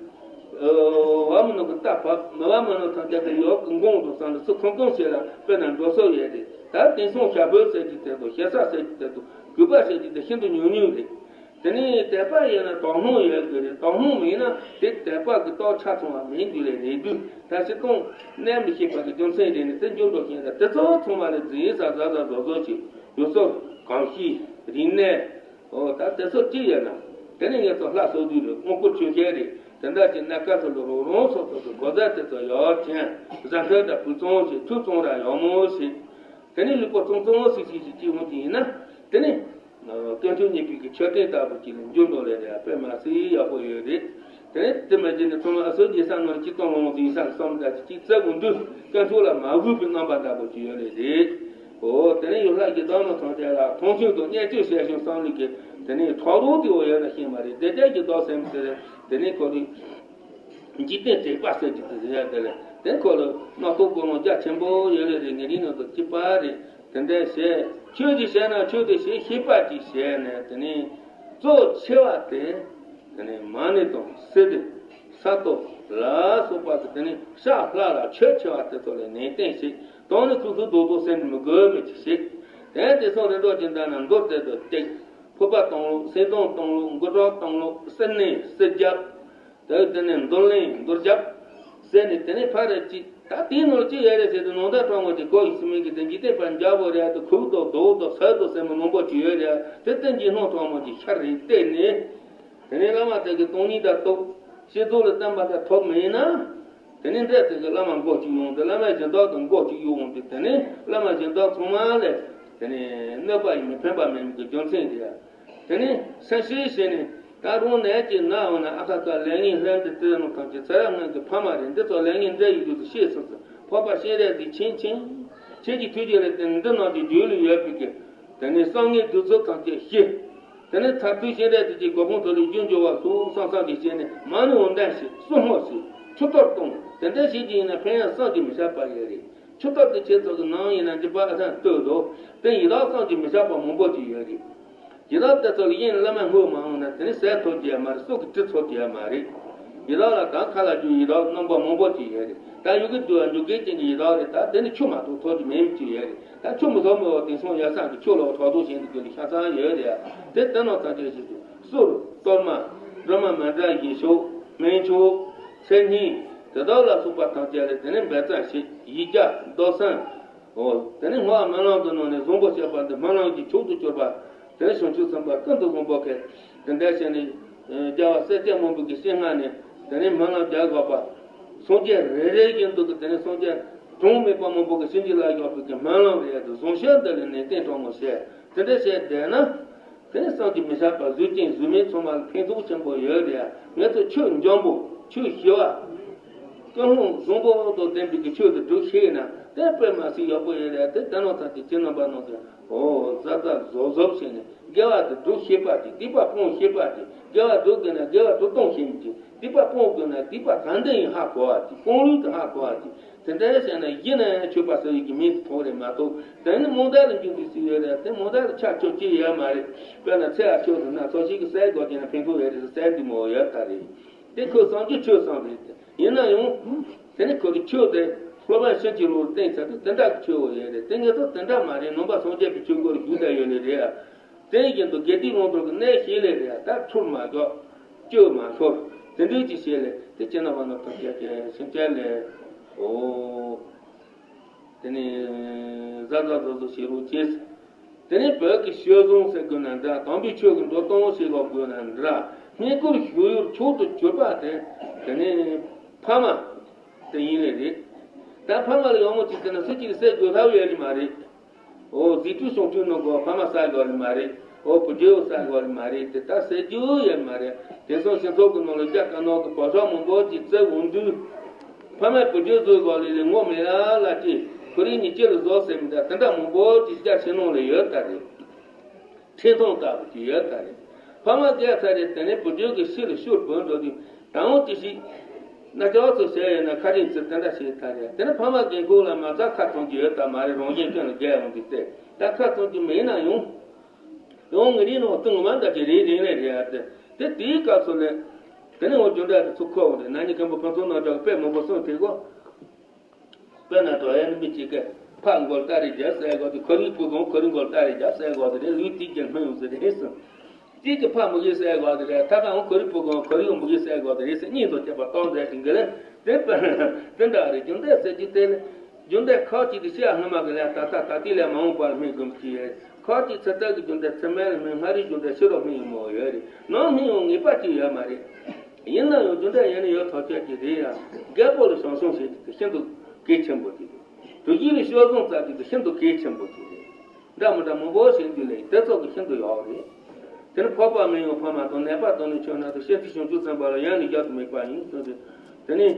བ་མོ་ནོ་གི་རྟ་བབས། མི་བ་མོ་ནོ་ཐམས་ཅད་ཀྱི་ཡོག་གི་འགོང་དུ་བསམ་ལ་སུ་ཁོང་ཁོང་བྱེད་ལ་དཔེར་ན་འགྲོ་སོགས་ཡོད་རེད། ད་དེང་སང་ཞབས་ཕོད་ཟེར་གྱི་དེ་དང་ཞེ་ས་ཟེར་གྱི་དེ་དང་གུས་པ་ཟེར་གྱི་དེ་ཤིན་ཏུ་ཉུང་ཉུང་རེད། དེ་ནས་དད་པ་ཡོད་ན་དོ་སྣང་ཡོད་དགོས་རེད། དོ་སྣང་མེད་ན་དེ་དད་པ་གི་རྟོགས་ཆ་ཚང་བ་མིན་རྒྱུ་ལས་རེད་དུས་ད་ཕྱི་སྟོང་གནས་མི་ཤེས་པ་གི་རྒྱུ་མཚན་རེད་ནས་དེ་འགྱུར་འགྲོ་ཤེས་ད་དེ་ཚོ་ཚང་མ་ལས་རྫིག་ས་གཟབ་གཟབ་བཟོ་བཟོ་བྱེད་ཡོད་སོགས་གང་ཤེས་རིག་གནས། ཨོ་ད་དེ་ཚོ་ཅི་ཡོད་ན། དེ་ནི་ངེད་ཚོ་ལྷ་སོ་བདུན་རེད། དབང་བསྐུར་ཆོས་རྒྱལ་རེད། དེ་འདྲ་ཅིག་གནས་སྐབས་སུ་ལ་རང་རང་སོ་སོ་གི་གོ་ས་དེ་ཚོ་ཡག་ཅན་བཟའ་འཐུང་དང་ཕུད་གཙང་ཞིག་ཐུགས་གཙང་ར་ཡག་མོ་ཞིག་དེ་ནི་ལུས་པོ་གཙང་གཙང་ཞིག་ཞིག་ཞིག་ཅིག་འོང་གི་ཡིན་ན། དེ་ནི་སྐྱོན་བྲལ་ཉེས་པའི་གི་མཆོད་རྟེན་ལྟ་བུ་ཅིག་ལ་འགྱུར་འགྲོ་ལེ་རེད། དཔེ་མ་སྲིད་ཡག་པོ་ཡོད་རེད། དེ་ནས་དེ་མ་བྱས་ནས་ཚང་མ་ཨ་སོ་རྒྱལ་ས་ནང་ལ་སྤྱི་བཏང་ལོང་ཟིན་ས་གི་བསམ་འདྲ་ཅིག་ཅིག་བཙལ་དགོས་འདུག་དཀོན་མཆོག་ལ་མ་གུས་པའི་རྣམ་པ་འདྲ་པོ་ཅིག་ཡོད་ལེ་རེད། ཨོ་དེ་ནས་ཡོད་ལྷ་གི་བདག་མོ་ཐམས་ཅད་ལ་མཐོང་ཆུང་དང་བརྙས་བཅོས་བྱས་ཤིང་བསམ་ལུགས་ཀྱི་དེ་ནས་ཕྲག་དོག་དེ་འོ་ཡོད་ན་ཤེས་མ་རེད། བདེ་རྒྱལ་གྱི་བདག་སེམས་དེ་དེ་ནས་ཁོ་རེ་འཇིག་རྟེན་དྲེགས་པ་ཟེར་གྱི་དེ་ཟེར་ཡ་དེ་ལས་དེ་ཁོ་ལ་སྣ་ཐོག་སྒོ་ནང་རྒྱ་ཆེན་པོ་ཡོད་ལེ་རེད། ངེད་རིང་ནང་དུ་སྐྱིད་པ་རེད། དེ་འདྲ་བྱས་ཆོས་ཅིག་བྱས་ན་ཆོས་དེ་བྱེད་ཤེས་པ་ཅིག་བྱས་ནས་དེ་ནས་གཙོ་ཆེ་བ་དེ་དེ་ནས་མ་ཎི་དང་སི་ཏུ། ས་སྟོབས་ལ་སོགས་པ་དེ་དེ་ནི་ཤ་ལྷག་ལ་ཆོས་ཆེ་བ་དེ་ཚོ་ལ་ནན་ཏན་ཞིག་དང་ནི་ཁུ་ཁུ་རྡོག་རྡོག་སེམས་མི་དགོས་མི་ཅི་ཞིག་དེ་དེ་སོང་རེ་འགྲོ་གྱིན་ད་ན་མདོར་བསྡུས་དུ་སྟེགས། ཕུར་པ་གཏོང་ལུགས། སེང་གདོང་གཏོང་ལུགས། མགོ་སྐྲ་གཏོང་ལུགས། གསེར་ནས་གསེར་རྒྱབ། དེ་དེ་ནས་འདོར་ལེན་འདོར་རྒྱབ་ཟེར་ནས་དེ་ནས་ཕ་རེ་གཅིག་ད་དེའི་ནང་གཅིག་ཡོད་རེད་ཟེར་དུས་ནང་ཟླ་གྲང་མོ་གི་གོ་ཡི་སི་མིན་གྱི་དེ་འཇིག་རྟེན་པ་འཇའ་བོ་རེད་དུ་ཁུག་དོ་རྡོག་དོ་ཟལ་དོ་ཟེར་མོ་མང་པོ་ཅིག་ཡོད་རེད། དེ་དེ་འཇིག་སྣང་གྲང་མོ་གི་ཤར་རེད་བལྟས་ནས། དེ་ནས་བླ་མ་དེ་གི་སྟོང་ཉིད་དང་རྟོགས། བཤད་རྫོགས་ལ་བསྟན་པ་དང་ཐོབ་མེད་ན། དེ་ནས་འདྲ་དེ་གི་བླ་མ་མགོ་གཅིག་ཡོང་དུས་བླ་མའི་སྦྱིན་བདག་དང་མགོ་གཅིག་ཡོང་དུས་དེ་ནས་བླ་མ་སྦྱིན་བདག་ཚང་མ་ལས་དེ་ནས་གནོད་པ་ཡིན་མིན་ཕན་པ་མེད་མིན་གྱི་རྒྱུ་མཚན་དེ་ཡ། དེ་ནས་སེམས་ཤེས་བྱས་ནས་ད་རུང་ནད་ཀྱིས་ན་འོ་ན་ཨ་ཁ་ཁ་ལས་ངན་ལྷན་དུ་དེ་རྣམས་ཐམས་ཅད་ཚེ་རབས་སྔོན་གྱི་ཕ་མ་རེད། འདི་ཚོ་ལས་ངན་འདྲ་ཡི་རྒྱུ་དུ་ཤེས་སོང་ཙང་འཕགས་པ་སྤྱན་རས་གཟིགས་མཁྱེན་མཁྱེན། ཁྱེད་ཀྱི་ཐུགས་རྗེ་ལ་བརྟེན་འདི་རྣམས་ཀྱི་རྒྱུད་ལ་ཡོད་པའི་གི་དེ་ནས་བསམ་ངན་སྡུག་ཚོགས་ཐམས་ཅད་ཞི། དེ་ནས་མཐར་ཐུག་སྤྱན་རས་གཟིགས་ཀྱི་གོ་འཕང་ཐོབ་ལ་རྒྱུ་འབྱོར་བ་སོགས་བསམ་བསམ་གྱིས་བྱས་ནས་མ་ཎི་འོ་འདྲ་ཞིག་གསུང་སྔོག་ཞིག་ཆུ་གཏོར་གཏོང་། དེ་འདྲ་བྱེད་ཀྱི་ཡིན་ན་ཕན་ཡང་བསམ་གྱིས་མི་ཁྱབ་པ་ཡོད་རེད། ཆུ་གཏོར་དེ་ཁྱེད་ཚོ་གི་ནང་ཡིན་ན་འདི་པ་ཨ་ཐང་ལྟོས་དོ། དེ་ཡི་དྭགས་བསམ་གྱིས་མི་ཁྱབ་པ་མང་པོ་ཅིག་ཡོད་རེད། ཡི་དྭགས་དེ་ཚོ་ལ་དབྱེན་བླ་མ་བསྔོས་མ་འོང་ན་དེ་ནི་ཟས་ཐོབ་ཀྱི་ཡ་མ་རེད། སྲོག་གི་དྲི་ཚོར་གྱི་ཡ་མ་རེད། ཡི་དྭགས་ལ་དང་ཁ་ལ་རྒྱུ་ཡི་དྭགས་རྣམ་པ་མང་པོ་ཅིག་ཡོད་རེད། ད་ཡུ་གེ་འདུལ་བ་འཇུག་གེ་ཅན་གྱི་ཡི་དྭགས་རེད། ད་དེ་ནི་ཆུ་མ་གཏོགས་ཐོབ་ཀྱི་མེད་མི་ཅིག་ཡོད་རེད། ད་ཆུ་མི་ཐོབ་མི་འོ་དེང་སང་ཡ་སང་གི་ཆུ་ལོག་ཐོག་ཐོག་བཞིན་དུ་རྒྱུ་ལ་ཤ་ཚང་ཡོད་རེད། དེ་ལྟ་ན་ཐམས་ཅད་ཞིག་ཏུ་གསུར་གཏོར་མ་སྒྲོལ་མ་མཎྜལ་བཞེས་ཤོག་སྨན་མཆོག་མཚན་སྙན་དེ་དག་ལ་སོགས་པ་ཐམས་ཅད་ལ་དེ་ནི་འབེལ་ཙམ་ཞིག་ཡིག་བརྒྱ་རྡོར་སེམས། འོ། དེ་ནས་སྔགས་སྨོན་ལམ་གྱི་ནང་ནས་བཟང་པོ་སྤྱད་པ་འདི་སྨོན་ལམ་གྱི་མཆོག་ཏུ་གྱུར་པ། དེ་ནས་བྱང་ཆུབ་སེམས་དཔའ་ཀུན་ཏུ་བཟང་པོ་གིས་དེ་འདྲ་བྱས་ནས། རྒྱལ་བ་སྲས་བཅས་མང་པོ་གི་སྤྱན་སྔ་ནས་དེ་ནས་སྨོན་ལམ་རྒྱག་དགོས་པ། སངས་རྒྱས་རེ་རེ་བཞིན་དུ་གི་དེ་ནས་སངས་རྒྱས་གྲངས་མེད་པ་མང་པོ་གི་བྱིན་གྱིས་བརླབས་ཡོད་པའི་གི་སྨོན་ལམ་རེད་དུ་བཟང་ཕྱོགས་འདི་ལ་ནན་ཏན་དྲང་མོ་བྱས། དེ་འདྲ་བྱས་བསྡད་ན། དེ་ནས་བསམ་གྱིས་མི་ཁྱབ་པ་གཟུགས་ཅན་གཟུགས་མེད་ཚང་མ་ལ་ཕན་ཐོགས་ཆེན་པོ་ཡོད་རེད། ངེད་ཚོ་ཆོས་འཇམ་པོ། ཆོས་ཞི་བ། ཀུན་སློང་བཟང་པོ་དང་ལྡན་པའི་གི་ཆོས་དེ་སྒྲུབ་ཤེས་ན་དེ་དཔེ་མ་སྲིད་ཡག་པོ་ཡོད་རེད། དེ་ལྟ་ན་ཐམས་ཅད་ཁྱེད་རྣམ་པ་རྣམས་ཀྱིས་འོ་གཟབ་གཟབ་གཟབ་གཟབ་བྱས་ནས་དགེ་བ་དེ་སྒྲུབ་ཤེས་པ་ཅིག་སྡིག་པ་སྤོང་ཤེས་པ་ཅིག་དགེ་བ་སྒྲུབ་དགོས་ན་དགེ་བ་སྒྲུབ་གཏོང་ཤེས་མི་ཅིག་སྡིག་པ་སྤོང་དགོས་ན་སྡིག་པ་གང་འདྲ་ཡིན་ཧ་གོ་བ་ཅིག་སྤོང་ལུགས་དེ་ཧ་གོ་བ་ཅིག་དེ་འདྲ་བྱས་ན་གཞི་ནས་ཆོས་པ་ཟེར་བའི་གི་མིང་དེ་ཐོགས་རེད་མ་གཏོགས། དེ་ནི་རྨོངས་དད་ལ་འཇུག་པའི་ཚུལ་ཡོད་རེད། དེ་རྨོངས་དད་ལ་ཆ་ཆོག་ཅི་ཡོད་མ་རེད། དཔེར་ན་ཚེ་ཡ་ཆོས་ཟེར་ན་ཚོ་ཞིག་གི་སའི་སྒོ་དེ་ན་ཕན་ཐོགས་ཡོད་རེད་ཟེར་ཟེར་འདི་མོ་ཡོད་ད་རེད། དེ་ཁོས་བསམ་རྒྱུ་ཆོས་བསམ་རེད། ཡིན་ན་ཡང་། དེ་ནི་ཁོ་གི་ཆོས་དེ་སློབ་དཔོན་ཕྱིན་ཅི་ལོག་ལ་བསྟན་ཚར་དུས་དེ་འདྲ་གི་ཆོས་འོ་ཡོད་རེད། དེ་ངེད་ཚོ་དེ་འདྲ་མ་རེད། ནང་པ་སངས་རྒྱས་པའི་ཆོས་སྐོར་བཞུགས་བསྡད་ཡོད་ནི་རེད། དེ་བཞིན་དུ་དགེ་སྡིག་ལོངས་སྤྱོད་ཀྱི་གནས་ཤིག་ལས་རེད། ད་ཚུར་མ་འཇོག་སྤྱོད་མ་ཤོར། དེ་འདྲའི་ཅིག་བྱས་ལས་དེ་ཁྱེད་རྣམ་པ་རྣམས་ཐམས་ཅད་ཀྱིས་སེམས་ཅན་ལས། འོ། དེ་ནས་གཟབ་གཟབ་གཟབ་གཟབ་བྱེད་རོགས་གྱིས། དེ་ནས་བོད་ཀྱི་ཆོས་བཟང་ཟེར་དགོས་ན་འདྲ། དམ་པའི་ཆོས་ཀྱི་འགྲོ་སྟངས་ཟེར་དགོས་ན་འདྲ། རྙེད་བཀུར་ཞུ་ཡུལ་མཆོག་ཏུ་གྱུར་པ་དེ་དེ་ནས་ཕ་མ་དེ་ཡིན་ལེ་རེད། ད་ཕ་མ་ལ་ཡག་མོ་ཅིག་བསྟེན་ན་སུ་གཅིག་གིས་བསད་དགོས་ཐབས་ཡོད་ནི་མ་རེད། འོ་ཟིག་འཁྲུག་སོང་འཁྲུག་ནང་གོ་ཕ་མ་ས་དགོས་ནི་མ་རེད། འོ་བུ་རྒྱུད་ས་དགོས་ནི་མ་རེད། དེ་ལྟར་ཟེར་རྒྱུ་ཡོད་མ་རེད། དེང་སང་སྤྱི་ཚོགས་ཀྱི་ནང་ལ་རྒྱ་དཀར་ནག་གི་བག་ཆགས་མང་པོ་ཅིག་བཙལ་འོང་དུས། ཕ་མས་བུ་རྒྱུད་བཟོས་དགོས་ལས་ལས་ངོ་མེད་ལ་ལ་ཅིག་ཁོ་རིག་ནི་ཅི་ལ་བཟོ་ཟེར་མི་འདྲ་དེ་འདྲ་མང་པོ་ཅིག་རྒྱ་ཆེ་ནང་ལ་ཡོད་ད་རེད། ཁྲིམས་ཐོང་ལྟ་བུ་ཅིག་ཡོད་ད་རེད། ཕ་མ་རྒས་ཚར་རེད། དེ་ནས་བུ་རྒྱུད་ཀྱི་ཤི་ལ་ཤུར་བུད་འགྲོ་དུས་དང་པོ་དེ་ཞིག་ན་ཅག་ཚོ་ཟེར་ཡོད་ན་ཁ་རིང་ཚིག་དེ་འདྲ་ཞིག་ད་རེད། དེ་ནས་ཕ་མ་རྒས་འཁོགས་ལ་མ་རྩ་ཁ་ཚང་གི་ཡོད་ད་མ་རེད། རང་གཞན་ཀུན་ལ་རྒས་ཡོང་དུས་ཏེ་ད་ཁ་ཚང་གི་མེད་ན་ཡང་། ཡང་ངའི་རིགས་ནང་སྟེང་མ་འདྲ་གི་རེད་རིང་ལས་རེད་ཨ་ཏེ། དེ་དེའི་སྐབས་སུ་ལས། དེ་ནས་འོ་རྒྱུ་འབྲས་དེ་ཚུར་འཁོར་བ་རེད། ན་ནིང་མཁན་པོ་ཕུན་ཚོགས་རྣམ་གྲོལ་གྱི་དཔེ་མང་པོ་གསུངས་དེ་གོ། དཔེར་ན་འགྲོ་ཡན་མི་གཅིག་གིས་ཕ་མགོ་ལ་སྟ་རེ་རྒྱབ་ཟེར་གོ་དེ། ཁོ་རིག་བུ་གང་ཁོ་རིག་མགོ་ལ་སྟ་རེ་རྒྱབ་ཟེར་གོ་དེ་རེད། ལུས་དེ་རྒྱལ་སྨིན་ཡོང་ཟེར་རེད་ཟེར། གཅིག་གིས་ཕ་མི་གིས་ཟེར་གོ་དེ་རེད། ཐ་ཁ་འོང་ཁོ་རིག་བུ་གང་ཁོ་རིག་མི་གིས་ཟེར་གོ་དེ་རེད་ཟེར། གཉིས་དང་བཅས་པ་སྟོང་ཟེར་དེ་འགི་ལས། དེ་དཔེར་ན་དེ་འདྲ་རེད། རྒྱུ་འབྲས་ཟེར་རྒྱུ་དེ་ལས། རྒྱུ་འབྲས་ཁ་ཅིག་དེ་ཤི་ཡ་སྔ་མ་གི་ལས་ད་ལྟ་ད་ལྟའི་ལས་མ་འོངས་པར་སྨིན་དགོས་ཀྱི་ཡོད། ཁ་ཅིག་ཚེ་ཐར་གྱི་རྒྱུ་འབྲས་ཚེ་སྨད་ལ་སྨིན། སྔ་རོལ་རྒྱུ་འབྲས་ཕྱི་རོལ་སྨིན་ཡོང་མོ་ཡོད་རེད། ནང་སྨིན་ཡོང་ངེས་པ་ཅིག་ཡོད་མ་རེད། ཡིན་ན་ཡང་རྒྱུ་འབྲས་ཡིན་ན་ཡོད་ཐག་ཆོད་ཀྱི་རེད་ཡ། རྒད་པོ་ལ་བྱམས་སྐྱོང་བྱེད་རྒྱུ་དེ་ཤིན་ཏུ་གལ་ཆེན་པོ་ཅིག་རེད། བུ་རྒྱུད་ལ་སྐྱོ་སྦྱོང་བྱ་རྒྱུ་དེ་ཤིན་ཏུ་གལ་ཆེན་པོ་ཅིག་རེད། འདྲ་མི་འདྲ་མང་པོ་ཞིག་འདུག་ལས་དེ་ཚོ་གི་ཤིན་ཏུ་ཡག་རེད། དེ་ནི་འཕགས་པ་མི་ཡི་ཕ་མ་དང་ནད་པ་དང་ནི་ཆོས་ན་དང་སྤྱན་རས་གཟིགས་བྱང་ཆུབ་སེམས་དཔའ་ལ་ཡང་ནི་རྒྱབ་ཏུ་དམིགས་པ་ཡིན་གསུངས་ཏེ། དེ་ནི།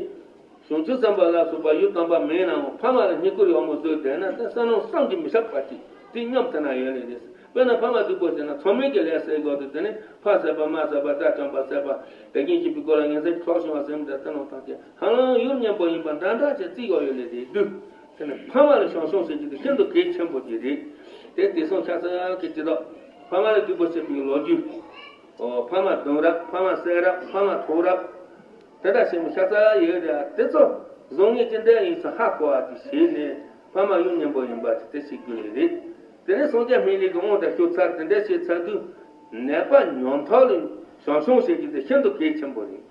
བྱང་ཆུབ་སེམས་དཔའ་ལ་སོགས་པ་ཡུལ་དམ་པ་མེད་ནའང་ཕ་མ་ལ་བསྙེན་བཀུར་ཡག་མོ་བཟོས་བསྡད་ན་དེ་བསོད་ནམས་བསམ་གྱིས་མི་ཁྱབ་པ་ཅིག་དེ་སྙོམས་ཐུབ་ན་ཡོད་ལེ་རེད། དཔེར་ན་ཕ་མ་སྡུག་པོ་བྱས་ན་ཚང་མས་ཀྱི་ལས་བསད་དགོས་དུས་དེ་ནི་ཕ་བསད་པ་མ་བསད་པ་དགྲ་བཅོམ་པ་བསད་པ་དགེ་རྒན་གཅིག་པའི་སྐོར་ལ་ངན་སེམས་ཀྱི་གྲོགས་བྱུང་བ་ཟེར་མི་འདྲ་དེ་ནང་ཐམས་ཅད་ཧ་ལམ་ཡུལ་མཉམ་པོ་ཡིན་པ་འདྲ་འདྲ་བྱས་བརྩིས་ཡོད་ཡོད་ལེ་རེད་འདུག་དེ་ནི་ཕ་མ་ལ་བྱམས་སྐྱོང་བྱེད་རྒྱུ་དེ་ཤིན་ཏུ་གལ་ཆེན་པོ་ཅིག་རེད། དེ་དེང་སང་ཆ་ཚང་གི་སྤྱི་ཚོགས་ཕ་མ་ལ་སྡུག་པོ་བྱེད་པའི་ལོ་རྒྱུས། ཨོ་ཕ་མ་རྡུང་རབས། ཕ་མ་བསད་རབས། ཕ་མ་ཐོག་རབས། དེ་འདྲ་བྱས་ནས་ཤ་ཚ་ཡོད་རེད། དེ་ཚོ་བཟང་ངན་ཅི་འདྲ་ཡིན་ཚུལ་ཧ་གོ་བ་ཅིག་བྱས་ནས་ཕ་མ་ཡུན་རིང་པོ་ཡིན་པ་ཅིག་དེ་བྱེད་དགོས་ནི་རེད། དེ་ནས་སངས་རྒྱས་སྨན་བླའི་གི་དབང་དུ་ཤོར་ཚར། དེ་འདྲ་བྱས་ཚར་དུས་ནད་པ་ཉམ་ཐག་ལ་བྱང་སྲུང་བྱེད་རྒྱུ་དེ་ཤིན་ཏུ་གལ་ཆེན་པོ་རེད།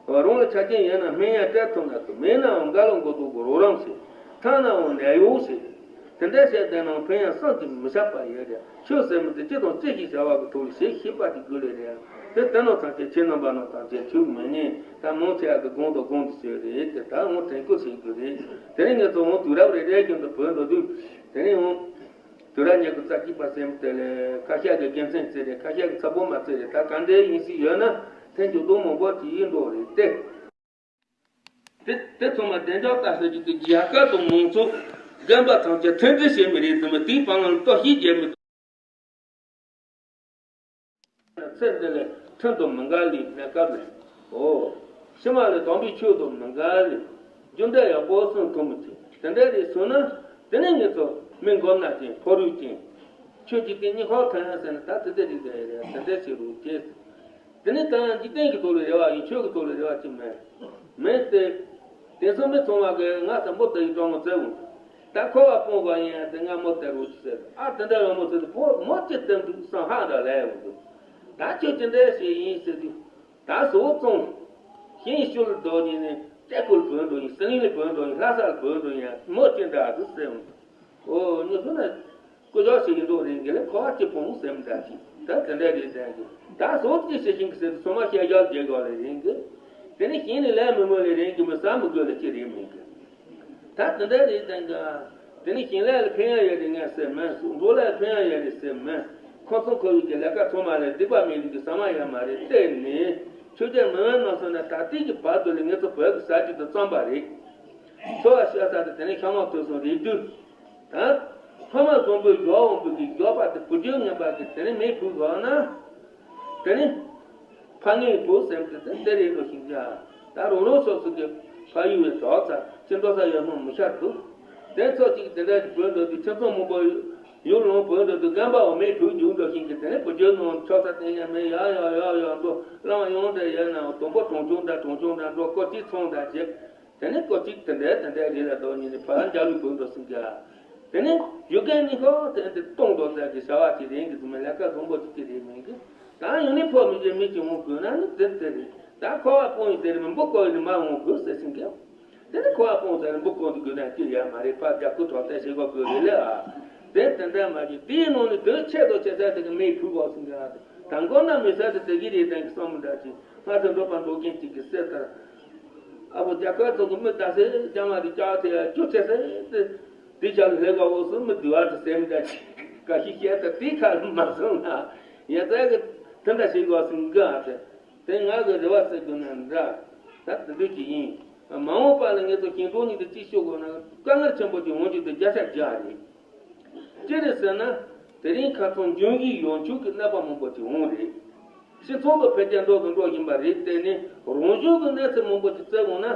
རང་ལ་ཆ་རྐྱེན་ཡོད་ན་སྨན་ཡང་སྤྲད་ཐུབ་ན་ཐུབ། མེད་ནའང་རྒན་ལགས་མགོ་ཐོག་གི་རོགས་རམ་བྱེད། ཐ་ནའང་ནད་གཡོག་བྱེད། དེ་འདྲ་བྱས་བསྡད་ནའང་ཕན་ཡང་བསམ་གྱིས་མི་ཁྱབ་པ་ཡོད་རེད། ཆོས་ཟེར་མི་དེ་ཅི་དང་ཅི་ཞིག་བྱ་བ་གི་ཐོག་ལ་བྱེད་ཤེས་པ་དེ་དགོས་ལེ་རེད། དེ་ལྟ་ན་ཐམས་ཅད་ཁྱེད་རྣམ་པ་རྣམས་ཐམས་ཅད་ཐུགས་མི་མཉེས། ད་མང་ཆེ་བ་གི་དགོངས་དང་དགོངས་དུ་བྱས་རེད། དེ་ད་འོང་དྲན་སྐུལ་བྱེད་དགོས་རེད། དེ་རིང་ངས་ཚོ་འོང་དུས་རབས་རེ་རེ་བཞིན་དུ་བོད་འགྲོ་དུས་དེ་རིང་འོང་དུས་རབས་ཉི་ཤུ་རྩ་གཅིག་པ་ཟེར་མི་དེ་ལས་ཁ་ཤས་ཀྱི་དགེ་མཚན་བརྩི་རེད། ཁ་ཤས་ཀྱི་ཚ་པོ་མ་བརྩི་རེད། ད་ག་འདྲའི་ཡིན་སྲིད་ཡོད་ན་ཐེངས་མཇུག་ཏུ་མང་པོ་ཅིག་ཡིན་འགྲོ་རེད་དེ། དེ་དེ་ཚང་མ་བདེ་འཇགས་ལྟ་ཟེར་རྒྱུ་དེ་རྒྱལ་ཁབ་དང་མང་ཚོགས་རྒན་པ་ཐམས་ཅད་མཐུན་སྒྲིལ་བྱེད་མི་རེད་ཟེར་མི་དེའི་པང་ལ་གཏོར་བཤིག་བྱེད་མི་ཚེ་འདི་ལས་ཁྲིམས་དང་མི་འགལ་ལས་གནས་སྐབས་ལས། འོ། ཕྱི་མ་ལས་དམ་པའི་ཆོས་དང་མི་འགལ་ལས་རྒྱུ་འབྲས་ཡག་པོ་གསུང་ཐུབ་མི་ཚེ་དེ་འདྲ་རེད་སོང་ན། དེ་ནས་ངེད་ཚོ་མི་མགོ་ན་ཅན་ཕོ་རུས་ཅན། ཆོས་ཀྱི་སྟེང་གཉིས་ཁོག་ཐོན་ཡ་ཟེར་ན་ད་དེ་འདྲ་རེད་ཟེར་ཡ་རེད། དེ་འདྲ་བྱེད་རོགས་བྱེད། དེ་ནི་ད་འཇིག་རྟེན་གྱི་ཐོག་ལ་རེ་བ་ཡིན། ཆོས་ཀྱི་ཐོག་ལ་རེ་བ་ཅིག་མེད། མེད་དེ། དེང་སང་མི་ཚང་མ་གིས་ང་དང་པོ་དེ་ཡི་སྤྲང་མོ་བཙལ་འོང་། ད་ཁོ་བ་སྤོང་བ་ཡིན་ཡང་དེ་ང་མོ་དེ་རུ་ཅི་ཟེར། ཨ་དེ་འདྲ་ཡོང་མོ་ཟེར་དུས་ཕོ་མོ་ཅི་བཙལ་འདུག་བསམ་ཧ་འདྲ་ལས་འོང་འདུག་ད་ཁྱོད་ཅི་འདྲ་ཞིག་ཡིན་ཟེར་དུས། ད་བཟོ་བཙོང་། ཤིང་ཤུལ་རྡོ་ཉིན་ནས་ཀྲེ་ཀུལ་བོན་འགྲོ་ཡིན། སི་ལིང་ལི་བོན་འགྲོ་ཡིན། ལྷ་སར་བོན་འགྲོ་ཡིན། མོ་ཅི་འདྲ་འདུག་ཟེར་འོང་། ཨོ་ཉོ་སོང་ན། སྐུ་ཞབས་ཤིག་ཡིན་འགྲོ་རིང་གི་ལས་ཁོ་བ་གཅིག་ཕུང་ཟེར་མི་འདྲ་ཞིག་ད་དེ་འདྲ་རེད་དྲན་གི། ད་སོ་ཅི་ཤེས་ཤིང་གི་ཟེར་དུ་སོ་མ་ཤེས་རྒྱག་རྒྱག་ག་ལས་རིང་གི། དེ་ནི་ཤིང་ནི་ལས་མི་མོ་ལས་རིང་གི་མི་ཟ་མི་དགོས་ལས་ཅི་རེད་མིན་གི། ད་དེ་འདྲ་རེད་དྲན་གི། དེ་ནི་ཤིང་ལས་ལ་ཕན་ཡ་ཡོད་རེད་ངས་ཟེར་མིན། འགྲོ་ལས་ཕན་ཡ་ཡོད་རེད་ཟེར་མིན། ཁོ་ཚོ་ཁོ་ཡུལ་གྱི་ལས་ཀ་ཚང་མ་ལས་སྡིག་པ་མི་ལུས་ཀྱི་ཟ་མ་ཡ་མ་རེད། བལྟས་ནས་ཆོས་རྒྱལ་མི་དབང་རྣམ་གསུམ་ན་ད་ལྟའི་གི་བར་དུ་ལས་ངེད་ཚོ་བོད་ཀྱི་ས་ཆ་དུ་བརྩམས་པ་རེད། ཚོ་བ་ཤ་ས་དེ་དེ་ནི་ཤ་མོག་ཐོས་སོང་རེད་དུས། ད་ཕ་མ་བཟང་པོའི་ཡོག་འོང་བུ་གི་ཡོག་པ་དེ་བུ་རྒྱུད་ངན་པ་གི་དེ་ནི་མེ་བུ་གོ་ན། དེ་ནི་ཕ་ངའི་བུ་སེམས་དེ་དེ་དེ་རེད་ལོ་ཤིང་ཀྱང་ད་རོང་རོང་སོ་སོ་གི་ཕ་ཡུལ་བའི་དོག་ཚ་ཅི་འགྲོ་ས་ཡོད་སྣང་མི་ཤར་འདུག་དེ་ཚོ་གཅིག་དེ་འདྲ་གི་བོད་འགྲོ་དུས་ཁྱིམ་ཚང་མང་པོ་ཡུལ་ལུང་བོད་འགྲོ་དུས་རྒན་པའོ་མེ་བུ་རྒྱུག་འགྲོ་ཤིང་གི་དེ་ནི་བུ་རྒྱུད་ནང་ཆོག་ས་བསྟན་ཡ་མེ་ཡ་ཡ་ཡ་ཡ་འགྲོ་བླ་མ་ཡོང་འདྲ་ཡོད་ནའང་དུམ་བུ་གྲོང་ཆུང་འདྲ་གྲོང་ཆུང་འདྲ་འགྲོ་ཀོ་ཅི་ཚོང་འདྲ་བྱེད། དེ་ནས་ཀོ་གཅིག་དེ་འདྲའི་དེ་འདྲའི་རེད་ལ་དོ་ཉིད་ནས་ཕ་རང་འཇའ་ལུས་བུད་འགྲོ་ཟིན་ཀྱང་། དེ་ནས་ཡུལ་སྐད་གཉིས་ཀ་དེ་འདི་གཏོང་འགྲོ་ཟེར་གྱི་བྱ་བ་ཅིག་རེད་གི་འདུག་མེད་ལས་ཀ་བཟང་པོ་ཅིག་ཅི་རེད་མིན་གི། ད་ཡང་ནི་ཕོ་མི་བྱེད་མི་ཅིག་འོང་དགོས་ན་ནི་དེ་དེ་རེད། ད་ཁོ་བ་སྤོང་ཡི་དེ་རེད་མི་འབུ་ཀོ་ཡི་ནི་མ་འོང་དགོས་ཟེར་ཟིན་ཀྱང་། དེ་ནས་ཁོ་བ་སྤོང་ཟེར་ནི་འབུ་ཀོ་འདི་དགོས་ན་ཅི་ཡ་མ་རེད། ཕ་རྒྱ་ཁུ་གྲོགས་ཏེ་ཞེ་གོ་དགོས་རེད་ལ་ཨ། དེ་དེ་འདྲ་མ་བྱེད་དེའི་ནང་ནས་དོན་ཆེད་དུ་ཆེ་ས་དེ་གི་མི་ཕུ་བ་ཟིན་ཀྱང་ད་མགོ་ན་མི་ས་དེ་དེ་གི་རེད་དེ་གི་བསམ་མི་འདྲ་ཅིག་སྔ་ཚེ་འགྲོ་པ་འགྲོ་མཁན་ཅིག་གི་སེ་ལྟར། ཨ་ཕོ་རྒྱ་གར་ཚོ་གི་མི་ད་སེ་རྒྱ་མ་དེ་ཀྱག་དེ་ཡ་ཅུ་ཆེ་སེ་དེ་དེ་ཆ་ལ་ལས་ཀ་འོ་སུ་མི་དུ་བ་དེ་སེམས་འདྲ་ཅིག་ག་ཤི་ཤེས་ད་དེ་ཁ་ལ་མ་སོང་ན་ཡ་ཙག་གི་དེ་འདྲ་ཞིག་གོ་སུ་འགའ་དེ་དེ་ང་གི་རེ་བ་སེ་དགོས་ན་འདྲ་ད་དེ་འདྲ་ཅིག་ཡིན། མ་འོངས་པ་ལ་ངེད་ཚོ་ཞིང་འབྲོག་གཉིས་དེ་ཅིག་ཤོད་དགོས་ན་དཀའ་ངལ་ཆེན་པོ་ཅིག་འོང་རྒྱུ་དེ་བརྒྱ་ཆ་བརྒྱ་རེད། ཅི་རེད་ཟེར་ན། དེ་རིང་ཁ་སང་འབྱུང་བཞིའི་ཡོང་ཆུང་གི་གནོད་པ་མང་པོ་ཅིག་འོང་རེད། སྤྱི་ཚོགས་ལ་འཕེལ་རྒྱས་འགྲོ་དང་འགྲོ་བཞིན་པ་རེད། དེ་ནི་རང་བྱུང་གི་གནོད་འཚེ་མང་པོ་ཅིག་བཙལ་འོང་ན།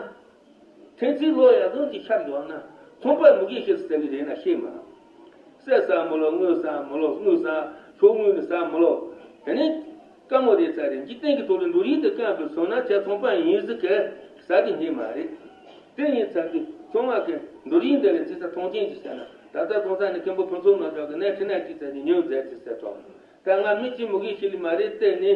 ཐེངས་གཅིག་ལོ་ཡ་ཟོན་གྱི་ཤར་ཡོང་ན་ཚོང་པ་མུ་གེ་ཤེས་ཟེར་གི་རེད་ན་ཤེས་མ། གསེར་ཟ་མི་ལོ་དངུལ་ཟ་མི་ལོ་དངུལ་ཟ་ཤོག་དངུལ་ནི་ཟ་མི་ལོ། དེ་ནི། དཀའ་མོ་རེད་ཚ་རེད། འཇིག་རྟེན་གྱི་ཐོག་ལ་འགྲོ་རིང་དུ་དཀའ་བའི་སོང་ན་ཁྱེད་ཚོང་པ་ཡིན་ཟིག་གི་ཟ་གི་ཉེ་མ་རེད། དེ་ཡིན་ཚ་གི་ཚོང་པ་གི་འགྲོ་རིང་འདི་ལ་ཚེ་ས་མཐོང་ཆེན་གྱི་བྱས་ན་ད་ལྟ་གོང་ས་ནས་མཁན་པོ་ཕུན་ཚོགས་རྣམ་གྲོལ་གི་གནས་ཁྲི་ནས་ཅི་ཚ་གི་ཉོན་མཛད་ཅི་ཟེར་ཐོག་ད་ང་མི་གཅིག་མུ་གེ་ཤི་ལི་མ་རེད། དེ་ནི་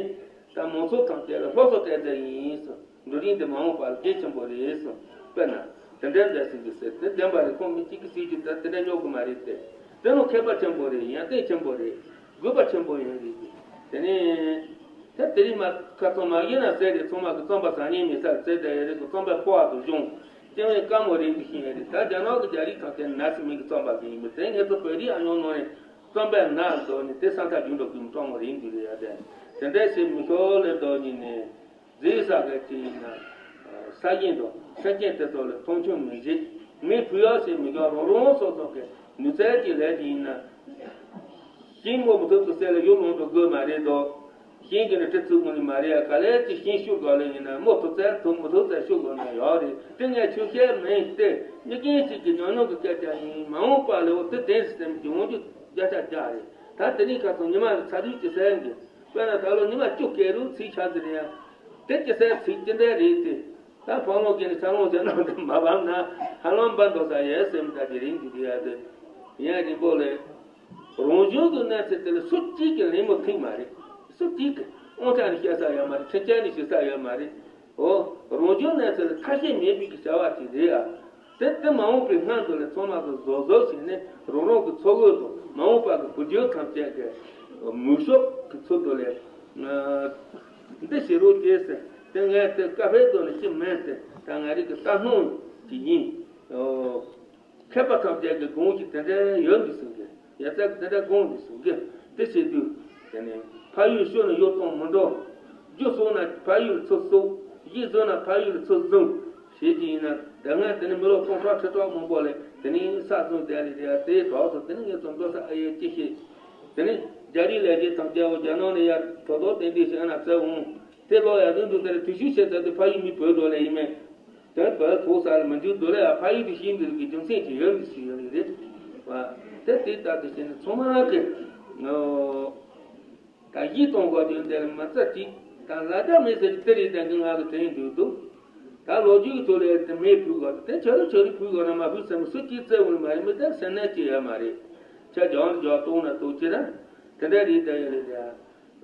ད་མང་ཚོགས་ཐམས་ཅད་ལ་སློབ་གསོ་སྤྲད་མཛད་ཡིན་ཟེར། འགྲོ་རིང་འདི་མ་འོངས་པ་ལ་གལ་ཆེན་པོ་རེད་ཟེར། དཔེར་ན། དེ་འདྲའི་མཛད་ཟིན་གྱི་ཟེར་དེ་བདེན་པ་རེད། ཁོང་མི་གཅིག་གི་སྲིད་ཇུས་དེ་དེ་འདྲ་རྙོག་གི་མ་རེད་དེ། དེ་ནི་མཁས་པ་ཆེན་པོ་རེད། ཡོན་ཏན་ཆེན་པོ་རེད། དགོས་པ་ཆེན་པོ་ཡོད་རེད་ཀྱི། དེ་ནས། ད་དེ་རིང་མ་ཁ་ཚང་མ་ཡིན་ན་ཟེར་རེད། ཚང་མ་གི་རྩོམ་པ་ཟ་ཉེན་མེད་སར་བཙལ་བསྡད་ཡོད་རེད། གི་རྩོམ་པའི་ཕོ་བ་དུ་གཞུང་སྐྱེ་བའི་དཀའ་མོ་རེད་འདི་ཤེས་ཡོད་རེད། ད་རྒྱ་ནག་གི་རྒྱ་རིགས་ཐམས་ཅད་ན་སི་མིན་གི་རྩོམ་པ་གི་ཡིན་མི་དེ་ངེད་ཚོ་བོད་རིགས་ཨ་ཉོ་ནོ་ནས་རྩོམ་པའི་ན་འདོད་ནས་དེ་ས་མཐའ་རྒྱུན་འགྲོ་གི་མི་སྤྲང་མོ་རེད་འདི་རེད་ཡ། དེ་དེ་འདྲའི་ཞིག་མི་ཤོར་ལས་འདོད་ཉིན་ནས། རྫས་ས་ག་ཅི་ཡིན་ན། ས་གཞན་དང་སེམས་ཅན་དེ་ཚོ་ལ་མཐོང་ཆུང་མི་བྱེད། མི་ཕུ་ཡག་བྱེད་མི་དགོས། རང་རང་སོ་སོ་གི་ནུས་རྩལ་གྱི་ལས་ཀྱི་ཡིན་ན། ཤིང་སྔོ་མི་ཐུབ་ཏུ་གསེར་ལ་ཡུལ་ལོང་དུ་དགོས་མ་རེད་དོ། ཤིང་གི་ནི་ཁྲི་ཚུགས་མི་ནི་མ་རེད་ཡ། ག་ལས་ཀྱི་ཤིང་ཤུགས་དགོས་ལས་ཡིན་ན་མོ་ཐུབ་ཚད་ཐུབ་མི་ཐུབ་ཚད་ཤུགས་དགོས་ན་ཡོག་རེད། དེ་ངས་ཆོས་བཤད་མིན་ཏེ་མི་རྒན་ཞིག་གི་ཉོ་ཉོ་གི་སྐད་ཆ་ཡིན། མ་འོངས་པ་ལས་འོ་དེ་བདེན་ཟེར་སེམས་ཀྱི་འོང་རྒྱུ་བརྒྱ་ཆ་བརྒྱ་རེད། ད་དེ་རིང་ཁ་སང་ཉི་མ་ལ་ཚ་དུས་ཀྱི་སེམས་ཀྱི། དཔེར་ན་ད་ལོ་ཉི་མ་བཅུ་བསྐྱལ་རུང་ཚིག་ཆ་ཟིན་ཡ། དེ་ཅི་ཟེར་ཚིག་ཅི་འདྲ་རེད་དེ། ད་ཕ་ལོ་གི་ནི་ཚ་ལོ་ཟེར་ན་དེ་མ་བབ་ན་ཧ་ལམ་པ་འགྲོ་ས་ཡོད་སེམས་ད་དེ་རིང་གི་དེ་ཡ་དེ། ཡང་རིང་པོ་ལས། རང་བྱུང་གི་གནས་ཚུལ་དེ་ལ་སུ་གཅིག་གིས་ལན་མོ་ཐིག་མ་རེད། སུ་གཅིག་གིས་དབང་ཆ་ནས་བཤད་ས་ཡོད་མ་རེད། ཁྲིམས་ཆད་ནས་ཞུ་ས་ཡོད་མ་རེད། འོ། རང་བྱུང་གནས་ཚུལ་ལ་ཐ་ཤལ་མེད་པའི་གི་བྱ་བ་ཅིག་རེད་ཨ། དེ་དེ་མ་འོངས་པའི་སྔོན་དུ་ལས་ཚང་མ་གི་བཟོ་བཟོ་བྱས་ནས་རང་རང་གི་ཚོགས་དབུས་དང་མ་འོངས་པ་གི་བུ་རྒྱུད་ཐམས་ཅད་ཀྱི་མིག་ཤོག་གི་ཚུལ་དུ་ལས། འདི་བྱེད་རོགས་བྱས་ཟེར། དེ་ངས་དེ་བཀའ་ཕེབས་དོན་ནི་ཅི་མིན་ཏེ། ད་ང་རང་གི་བསམ་སྣང་ཅིག་ཡིན། མཁས་པ་ཐམས་ཅད་ཀྱི་དགོངས་ཀྱི་དེ་འདྲ་ཡོད་འདུག་གསུང་གི། ཡ་ཙག་དེ་འདྲ་དགོངས་འདུག་གསུང་གི། དེ་བྱེད་དུས། དེ་ནས་ཕ་ཡུལ་ཤོར་ནས་ཡོད་སྟངས་མི་འགྲོ། རྒྱུ་གསོག་ན་ཕ་ཡུལ་ཚུར་གསོག། གཞི་བཟུང་ན་ཕ་ཡུལ་ཚུར་བཟུང་། བྱེད་ཀྱི་ཡིན་ན་དེ་སྔ་དེ་ནས་མི་ལོ་སྟོང་ཕྲག་ཁྲི་ཕྲག་མང་པོ་ལས་དེ་ནས་ས་བཟུང་བསྡད་ལས་དེ་ཡ་དེའི་གྲོགས་སུ་དེ་ནས་ངས་ཚོ་འགྲོ་ས་ཨ་ཡེ་ཅི་ཤེས། དེ་ནས་རྒྱ་རིགས་ལས་བྱེད་དང་རྒྱལ་བོ་རྒྱ་ནག་ནས་ཡར་དོ་དོ་ཏན་ཏན་ཞིག་ཨ་ན་བཙལ་འོང་། དེ་ལོ་ཡ་རིང་དུ་དེར་དུས་ཤུགས་ཆེ་ཚད་དུ་ཕ་ཡུལ་མི་བོད་འགྲོ་ལས་ཡིན་མེད། དོན་བོད་ཐོག་ས་ལ་མི་འཇུག་འདུག་ལས་ཡ་ཕ་ཡུལ་དུ་ཤིང་འདུག་གི་རྒྱུ་མཚན་ཅིག་ཡོད་མི་སྲིད་ཡོད་ལས་རེད། བ། དེ་དེ་ལྟར་དུ་བྱས་ནས་ཚང་མ་གི། ད་གཞིས་གཏོང་དགོས་དུས་འདིར་མི་རྩ་གཅིག་ད་ལ་རྒྱ་མེད་ཟེར་གྱི་དེ་རེད་དང་གི་ང་གི་དྲན་འདུག་འདུག་ད་ལོ་རྒྱུས་ཀྱི་ཐོག་ལས་དེ་མེད་བུ་གོ་དེ་ཆ་རུ་ཆ་རུ་བུ་གོ་ན་མ་བུ་ཟེར་མི་སུ་གཅིག་བཙལ་འོང་མ་རེད། མི་དེ་སེམས་ནད་ཅི་ཡོད་མ་རེད། ཆ་རྒྱང་རྒྱང་གཏོང་ན་གཏོང་ཅི་ར། དེ་འདྲ་རེད་ད་ཡོད་རེད་ད།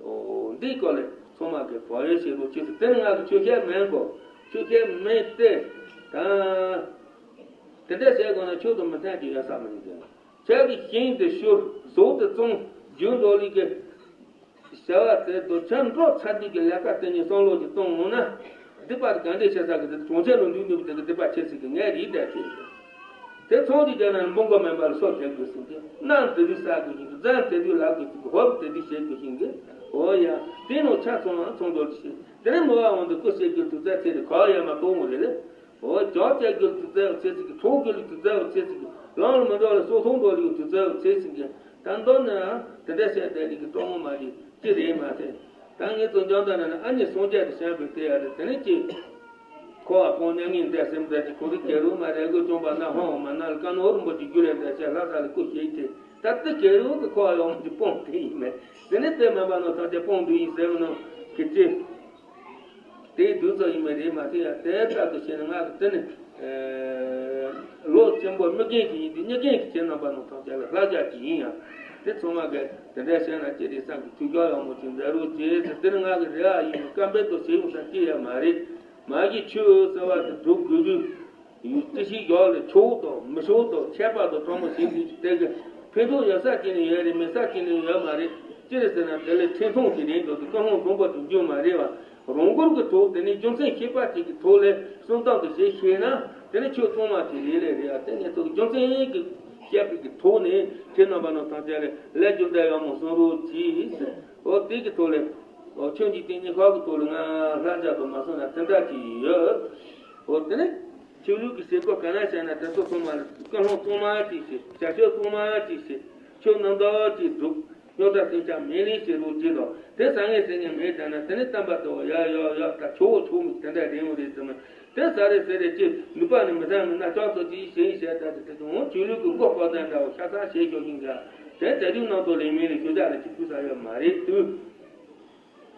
འོ། འདིའི་སྐོར་ལས་ཚང་མ་གི་བག་ཡོད་བྱེད་རོགས་བྱེད་དུ་དེ་ང་གི་ཆོས་བཤད་མེད་གོ། ཆོས་བཤད་མེད་དེ། ད། དེ་འདྲ་བྱས་དགོས་ན་ཆོས་དང་མི་མཐུན་གྱི་ཡོད་ས་མི་འདུག་ཁྱེད་ཀྱི་ཤིང་དེ་ཤོར་ཟོག་དེ་བཙོང་རྒྱུ་འགྲོ་ལི་གི། བྱ་བ་དེ་དུ་ཁྱོད་འགྲོ་ཚར་དུས་ཀྱི་ལས་ཀ་དེ་ཉིད་བསམ་བློ་ཞིག་གཏོང་འོང་ན། སྡིག་པ་དེ་ག་འདྲས་བྱེད་ས་གི་དེ་གྲོང་ཁྱེར་ལ་འདུག་འདུག་དེ་གི་སྡིག་པ་ཆེ་ཟིག་གི་ངས་རིག་བསྡད་ཀྱི། དེ་ཚོང་དུ་རྒྱག་ན་འབུང་གོ་མེད་པར་སོ་བྱེད་དགོས་ཟིན་གྱི། གནམ་དེ་དུས་ས་དགོས་ཤིང་གི། རྫ་དེ་དུས་ལ་དགོས་ཤིང་གི། ཧོབ་དེ་དུས་བྱེད་དགོས་ཤིང་གི། འོ་ཡ། དེ་ནོ་ཆ་ཚང་ཚོང་འགྲོ་ལ་ཤེས། དེ་ནས་མི་བ་འོང་དུ་སྐུ་གཤེགས་རྒྱུ་དུས་ཚོད་ཚེ་རེ་ག་ཡ་མ་གཏོང་བ་རེད་ལེ། འོ་ཇོ་བཅས་རྒྱུ་དུས་ཚོད་ཚེ་ཚིག་གི། གྲོགས་རྒྱུ་ལུགས་དུས་ཚོད་ཚེ་ཚིག་གི། ལང་ལ་མི་འགྲོ་ལ་སོ་ཐོང་འགྲོ་ལུགས་དུས་ཚོད་ཚེ་ཚིག་གི། ད་མདོ་ནི་དེ་འདྲ་བཤད་བསྡད་ནི་གི་སྤྲོ་མོ་མ་རེད། ཅི་རེད་མ་ཟེར། ད་ངས་ཚོ་འཇང་ད་ན་ནི་ཨ་ནི་སངས་རྒྱས་དེ་བཤད་པའི་དེ་ཡ་རེད། དེ་ནི་ཅི། འཁོར་བ་སྤོང་མྱ་ངན་འདས་སེམས་འདས་ཀྱི་གོ་རིག་གེ་རུ་མ་རེ་གོ་ཅོང་པ་ན་ཧོང་མ་ན་ལ་ཀ་ནོ་རིན་པོ་ཆེ་རྒྱུ་རེ་འདས་ཆེ་ལྷ་ས་ལ་སྐུ་ཞིག་དེ། ད་དེ་གེ་རུ་གི་འཁོར་བ་ཡོང་གི་སྤོང་དེ་ཡིན་མེད། དེ་ནི་དེ་མ་པ་ནོ་ཐམས་ཅད་སྤོང་དུ་ཡིན་ཟེར་བ་ནོ་གི་ཅི། དེའི་དུས་ཚོད་ཡིན་མིན་རེད་མ་ཟེར་ཡ། དེ་ལྟར་དུ་བྱས་ན་ང་གི་དེ་ནི། ལོ་ཆེན་པོ་མི་རྒན་གྱི་ཡིན་དུས་མྱི་རྒན་གྱི་ཁྱེད་རྣམ་པ་ནང་ཐམས་ཅད་ལ་ལྷ་རྒྱ་གྱི་ཡིན་ཡང་། དེ་ཚང་མ་གི་དེ་འདྲ་བྱས་ན་ཅི་རེད་བསམ་གི་ཐུགས་ཁུར་ཡག་མོ་ཅིག་མཛད་རོགས་གྱིས་ཟེར། དེ་ནི་ང་གི་རེ་བ་ཡིན། བཀའ་འབེབས་དུ་བྱེད་ཡོང་ས་ཅི་ཡ་མ་རེད། མ་གཞི་ཆོས་ཟེར་བ་དེ་སྒྲུབ་དགོས་དུས། ཡུལ་ཅི་ཞིག་ཡོག་ལས་ཆོག་དང་མི་ཆོག་དང་ཁྱད་པར་དང་གྲོགས་མོ་ཞིག་འདུག་དེ་གི་ཕན་ཐོགས་ཡོད་ས་ཅི་ནས་ཡོད་རེད། མེད་ས་ཅི་ནས་ཡོད་མ་རེད། ཅི་རེད་ཟེར་ན་དེ་ལས་ཕྲན་ཐུང་ཞིག་རེད་འདུག་དེ་ཀུན་སློང་བཟང་པོ་དུ་འགྱུར་མ་རེད་བ། རང་འགུལ་གྱི་ཐོག་དེ་ནས་རྒྱུ་མཚན་ཤེས་པ་ཅིག་གི་ཐོག་ལས་གསུང་སྟངས་དུ་བྱེད་ཤེས་ན་དེ་ནས་ཆོས་གཙང་མ་ཅིག་རེད་ལས་རེད་ཨ། དེ་ནས་ཐོག་རྒྱུ་མཚན་གྱི་བཤད་པའི་གི་ཐོག་ནས་ཁྱེད་རྣམ་པ་རྣམས་ཐམས་ཅད་ལས་ལས་རྒྱུ་འབྲས་ཡག་མོ་གསུང་རོགས་གྱིས་ཟེར། འོ་དེ་གི་ཐོག་ལས་འོ་ཆོས་འཇིག་རྟེན་གཉིས་ཁག་གི་ཐོག་ལས་ང་ལྷ་རྒྱ་དུ་མ་གསུང་ན་དེ་འདྲ་ཅིག་ཡོད། འོ་དེ་ནས། ཆོས་ལུགས་ཀྱི་བྱེད་སྒོ་ག་ན་བྱས་ན་དེ་ཚོ་ཚང་མ་ལ་ཀུན་སློང་གཙང་མ་ཅིག་བྱེད། བྱ་སྤྱོད་གཙང་མ་ཅིག་བྱེད། ཆོས་རྣམ་དག་ཅིག་སྒྲུབ། རྙོག་དྲ་སེམས་ཅན་མེད་ལས་བྱེད་རོགས་བྱེད་དོ། དེ་ཟ་ངེས་ཟེར་ངེས་མེད་ད་ན་དེ་ནི་བསྟན་པ་དེ་བ་ཡ་ཡ་ཡ་ད་ཆོག་ཆོག་མི་དེ་འདྲ་རེད་འོ་རེད་ཟེར་མ། དེ་ཟ་རེད་ཟེར་རེད་ཅེས་ནུས་པ་ནི་མི་ཟ་མི་སྣ་ལྕོག་ཚོ་ཅིག་ཞེས་བཤད་ད་དེ་དེ་དང་ཆོས་ལུགས་ཀྱི་མགོ་སྐོར་ཟ་འདྲ་བ་ཤ་ཚ་བྱེད་ཞོག་ཤིང་འདྲ། དེ་དེ་དུས་ནང་དུ་ལས་མེད་ལས་ཤོ་རྒྱག་ལ་ཅིག་ཕུལ་ས་ཡོད་མ་རེད་དུས།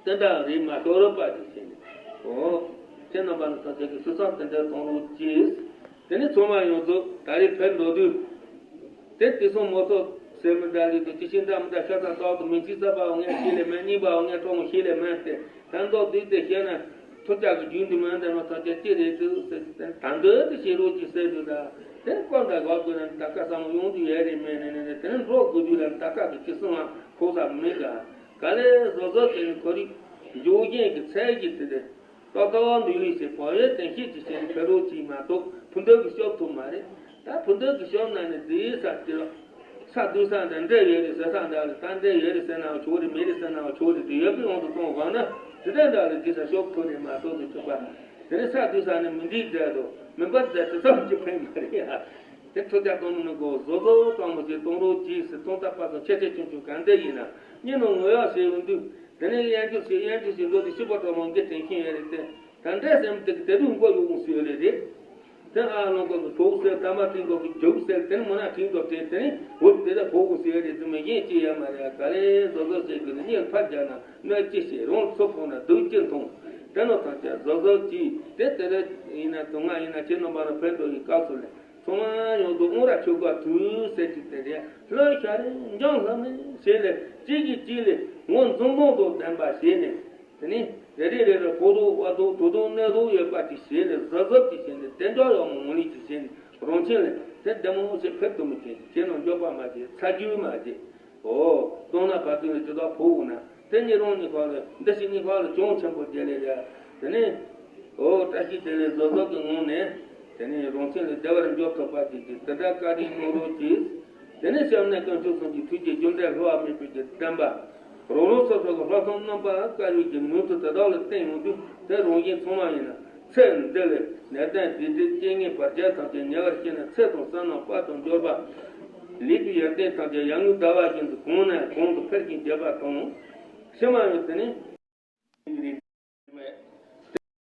དེ་འདྲ་རེད་མ་ཤོར་རོགས་པ་ཅིག་བྱས་ནས། འོ། ཁྱེད་རྣམ་པ་ལ་ཐམས་ཅད་ཀྱི་སུ་སང་དེ་འདྲ་གཏོང་རོགས་གྱིས། དེ་ནས་ཚང་མ་ཡོངས་རྫོགས་ད་རེས་ཕེབས་འགྲོ་དུས། དེ་དེ་སོང་མོ་ཚོ་སེམས་མི་འདྲ་ལས་དུ་ཅི་ཤེས་འདྲ་མི་འདྲ་ཤ་ཚ་ཏོག་ཏུ་མིན་ཅི་ཚ་པའོ་ངས་ཤེས་ལེ་མེད། གཉིས་པའོ་ངས་གྲོགས་མོ་ཤེས་ལེ་མེད་དེ་ད་མདོ་བསྡུས་ཏེ་བཤད་ན་ཐུགས་ཅག་གི་རྒྱུན་དུ་མེད་འདྲ་ནོ་ཐམས་ཅད་ཅི་རེད་དུ་ཟེར་ཏེ་ད་འདོད་དུ་བཤད་རོགས་ཀྱིས་ཟེར་དུས་ད་དེ་ནས་བཀའ་འདྲ་གོ་དགོས་ན་ད་བཀའ་བསམ་བློ་ཡོང་དུས་ཡོད་རེད་མེད་ནས་ནས་དེ་ནས་འགྲོ་དགོས་དུས་ལ་ད་བཀའ་གི་ཅི་གསུང་བ་གོ་ས་མེད་ག་ག་ལེ་བཟོ་བཟོ་དེ་ནི་ཁོ་རིག་འཇོག་རྒྱན་གྱི་ཚད་ཀྱི་དེ་དེ་ཏག་ཏག་འདུག་ལུས་ཞེས་བག་ཡོད་བདེན་ཤེས་ཀྱི་ཆེད་ནས་ཕེབས་རོགས་ཅིག་མ་གཏོགས་ཕུ་འདོད་ཀྱི་སྐྱོབ་ཐུབ་མ་རེད། ད་ཕུ་འདོད་ཀྱི་སྐྱོབ་ན་ནི་འདིའི་ས་དེ་ལ་ས་བསྡུ་ས་འདྲ་འདྲ་ཡོད་རེད་ཟེར་ས་འདྲ་ལ་ད་འདྲ་ཡོད་རེད་ཟེར་ན་ཆོག་རེད། མེད་རེད་ཟེར་ན་ཆོག་རེད། དེ་ཡོད་པའི་དབང་དུ་གཏོང་དགོས་ན་དེ་འདྲ་འདྲ་ལ་འདི་ས་སྐྱོབ་ཐུབ་རེད་མ་གཏོགས་དེ་ཆོག་པ། དེ་ནི་ས་བསྡུ་ས་ནི་མི་འདིའི་འདྲ་དོ་མིན་པར་འདྲ་དེ་ཙམ་གྱི་ཕན་མ་རེད་ཡ། དེ་ཐུགས་རྒྱ་གཏོང་མི་ནི་གོ་བཟོ་བཟོ་གཙང་མོ་ཞིག་གཏོང་རོགས་གྱིས་ཟེར། གཏོང་ཐབས་པ་ཚོ་ཆེ་ཆེ་ཆུང་ཆུང་གང་འདྲ་ཡིན་ན་གཉིས་ནང་ངོ་ཡག་བྱས་ཡོང་དུས། དེ་ནས་གཡང་འགྱུར་ཞིག་གཡང་འགྱུར་ཞིག་འགྲོ་དུས་སྐྱིད་པོ་གྲོགས་མོ་འགའ་དྲན་གྱིན་ཡོད་རེད་དེ། ད་འདྲ་སེམས་དེ་གི་དེ་དུས་མགོ་ཡོང་ཟེར་ཡོད་རེད་རེད། དེ་ཨ་ལོང་གོ་གི་གྲོགས་ཟེར་ད་མ་དྲིན་གོ་གི་རྒྱུག་ཟེར་དེ་ནི་མོ་ན་དྲིན་གོ་དྲན་དེ་ནི་འོ་དེ་ད་ཕོ་གོ་ཟེར་ཡོད་རེད་དེ་མི་གཞན་ཅི་ཡ་མ་རེད། ག་ལེ་བཟོ་བཟོ་ཟེར་གི་ནི་གཉིད་ཕར་རྒྱག་ན་གནོད་ཅི་བྱེད། རང་ཚོ་ཕོག་ན་སྡུག་ཅི་མཐོང་། དེ་ནོ་ཐམས་ཅད་གཟབ་གཟབ་གྱིས་དེ་དེ་རེ་ཡིན་ན་དུ་ང་ཡིན་ན་ཁྱེད་རྣམ་པ་ལ་ཕན་ཐོགས་ཀྱི་སྐབས་སུ་ལས་ཚང་མ་ཡོངས་སུ་དབང་ར་ཆོས་གོ་དུས་ཟེར་གྱི་དེ་རེད། ལྷོད་ཤ་རེ་འཇང་ལྷ་མེ་ཞེས་ལས་གཅིག་གིས་གཅིག་ལས་ངོ་འཛུམ་འཛུམ་དང་ལྡན་པ་བྱས་ནས། དེ་ནས་རེ་རེ་རེ་རེ་ཕོ་ཐོག་བ་ཐོག་དུ་ཐོག་གནས་ཐོག་ཡོད་པ་ཅིག་བྱས་ནས་གཟབ་གཟབ་ཅིག་བྱས་ནས་བདེ་འཇགས་ཡག་མོ་ངོ་ལེན་ཅིག་བྱས་ནས་རང་ཁྱིམ་ལ་དེ་བདེ་མོ་ཞིག་ཕེབས་ཐུབ་མི་བྱེད་ཅིག་བྱས་ན་འགྱོད་པ་མ་བྱེད། ཚ་རྒྱུས་མ་བྱེད། ཨོ། སྟོང་ན་བར་དུ་ནས་ཇི་ལྟར་ཕོ་བོ་ན་དེ་ཉིད་རང་ཉིད་ཁ་ལ་འདི་ཞིག་ཉིད་ཁ་ལ་གྱོང་ཆེན་པོ་རྒྱལ་ལས་ར། དེ་ནས་ཨོ་བཀྲ་ཤིས་བདེ་ལེགས་གཟབ་གཟབ་ཀྱི་ངང་ནས་དེ་ནས་རང་ཁྱིམ་ལ་བདེ་བར་འགྱོད་ཐུབ་པ་ཅིག་གིས་དེ་འདྲ་བཀའ་དྲིན་གནང་རོགས་གྱིས། དེ་ནས་སྐྱབས་གནས་དཀོན་མཆོག་གསུམ་གྱི་ཐུགས་རྗེ་རྒྱུ་འབྲས་བསླུ་བ་མེད་པའི་གི་བདེན་པ། རང་རང་སོ་སོ་གི་ལྷག་བསམ་རྣམ་པ་དཀར་ཡོལ་གྱི་ནུས་མཐུ་དེ་དག་ལ་བརྟེན་ཡོང་དུས་དེ་རང་བཞིན་ཚང་མ་ཡིན་ན་ཚེ་འདི་ལས་ནད་གདོན་སྡིག་སྒྲིབ་རྐྱེན་ངན་བར་ཆད་ཐམས་ཅད་ཉེ་བར་ཞི་ནས་ཚེ་དང་བསོད་ནམས་དཔལ་དུ་འབྱོར་པ། ལས་ཀྱི་ཡོན་ཏན་ཐམས་ཅད་ཡར་ངོའི་ཟླ་བ་བཞིན་དུ་གོང་ནས་གོང་དུ་འཕེལ་ཞིང་རྒྱས་པ་དང་། ཕྱི་མ་ཡང་དེ་ནི།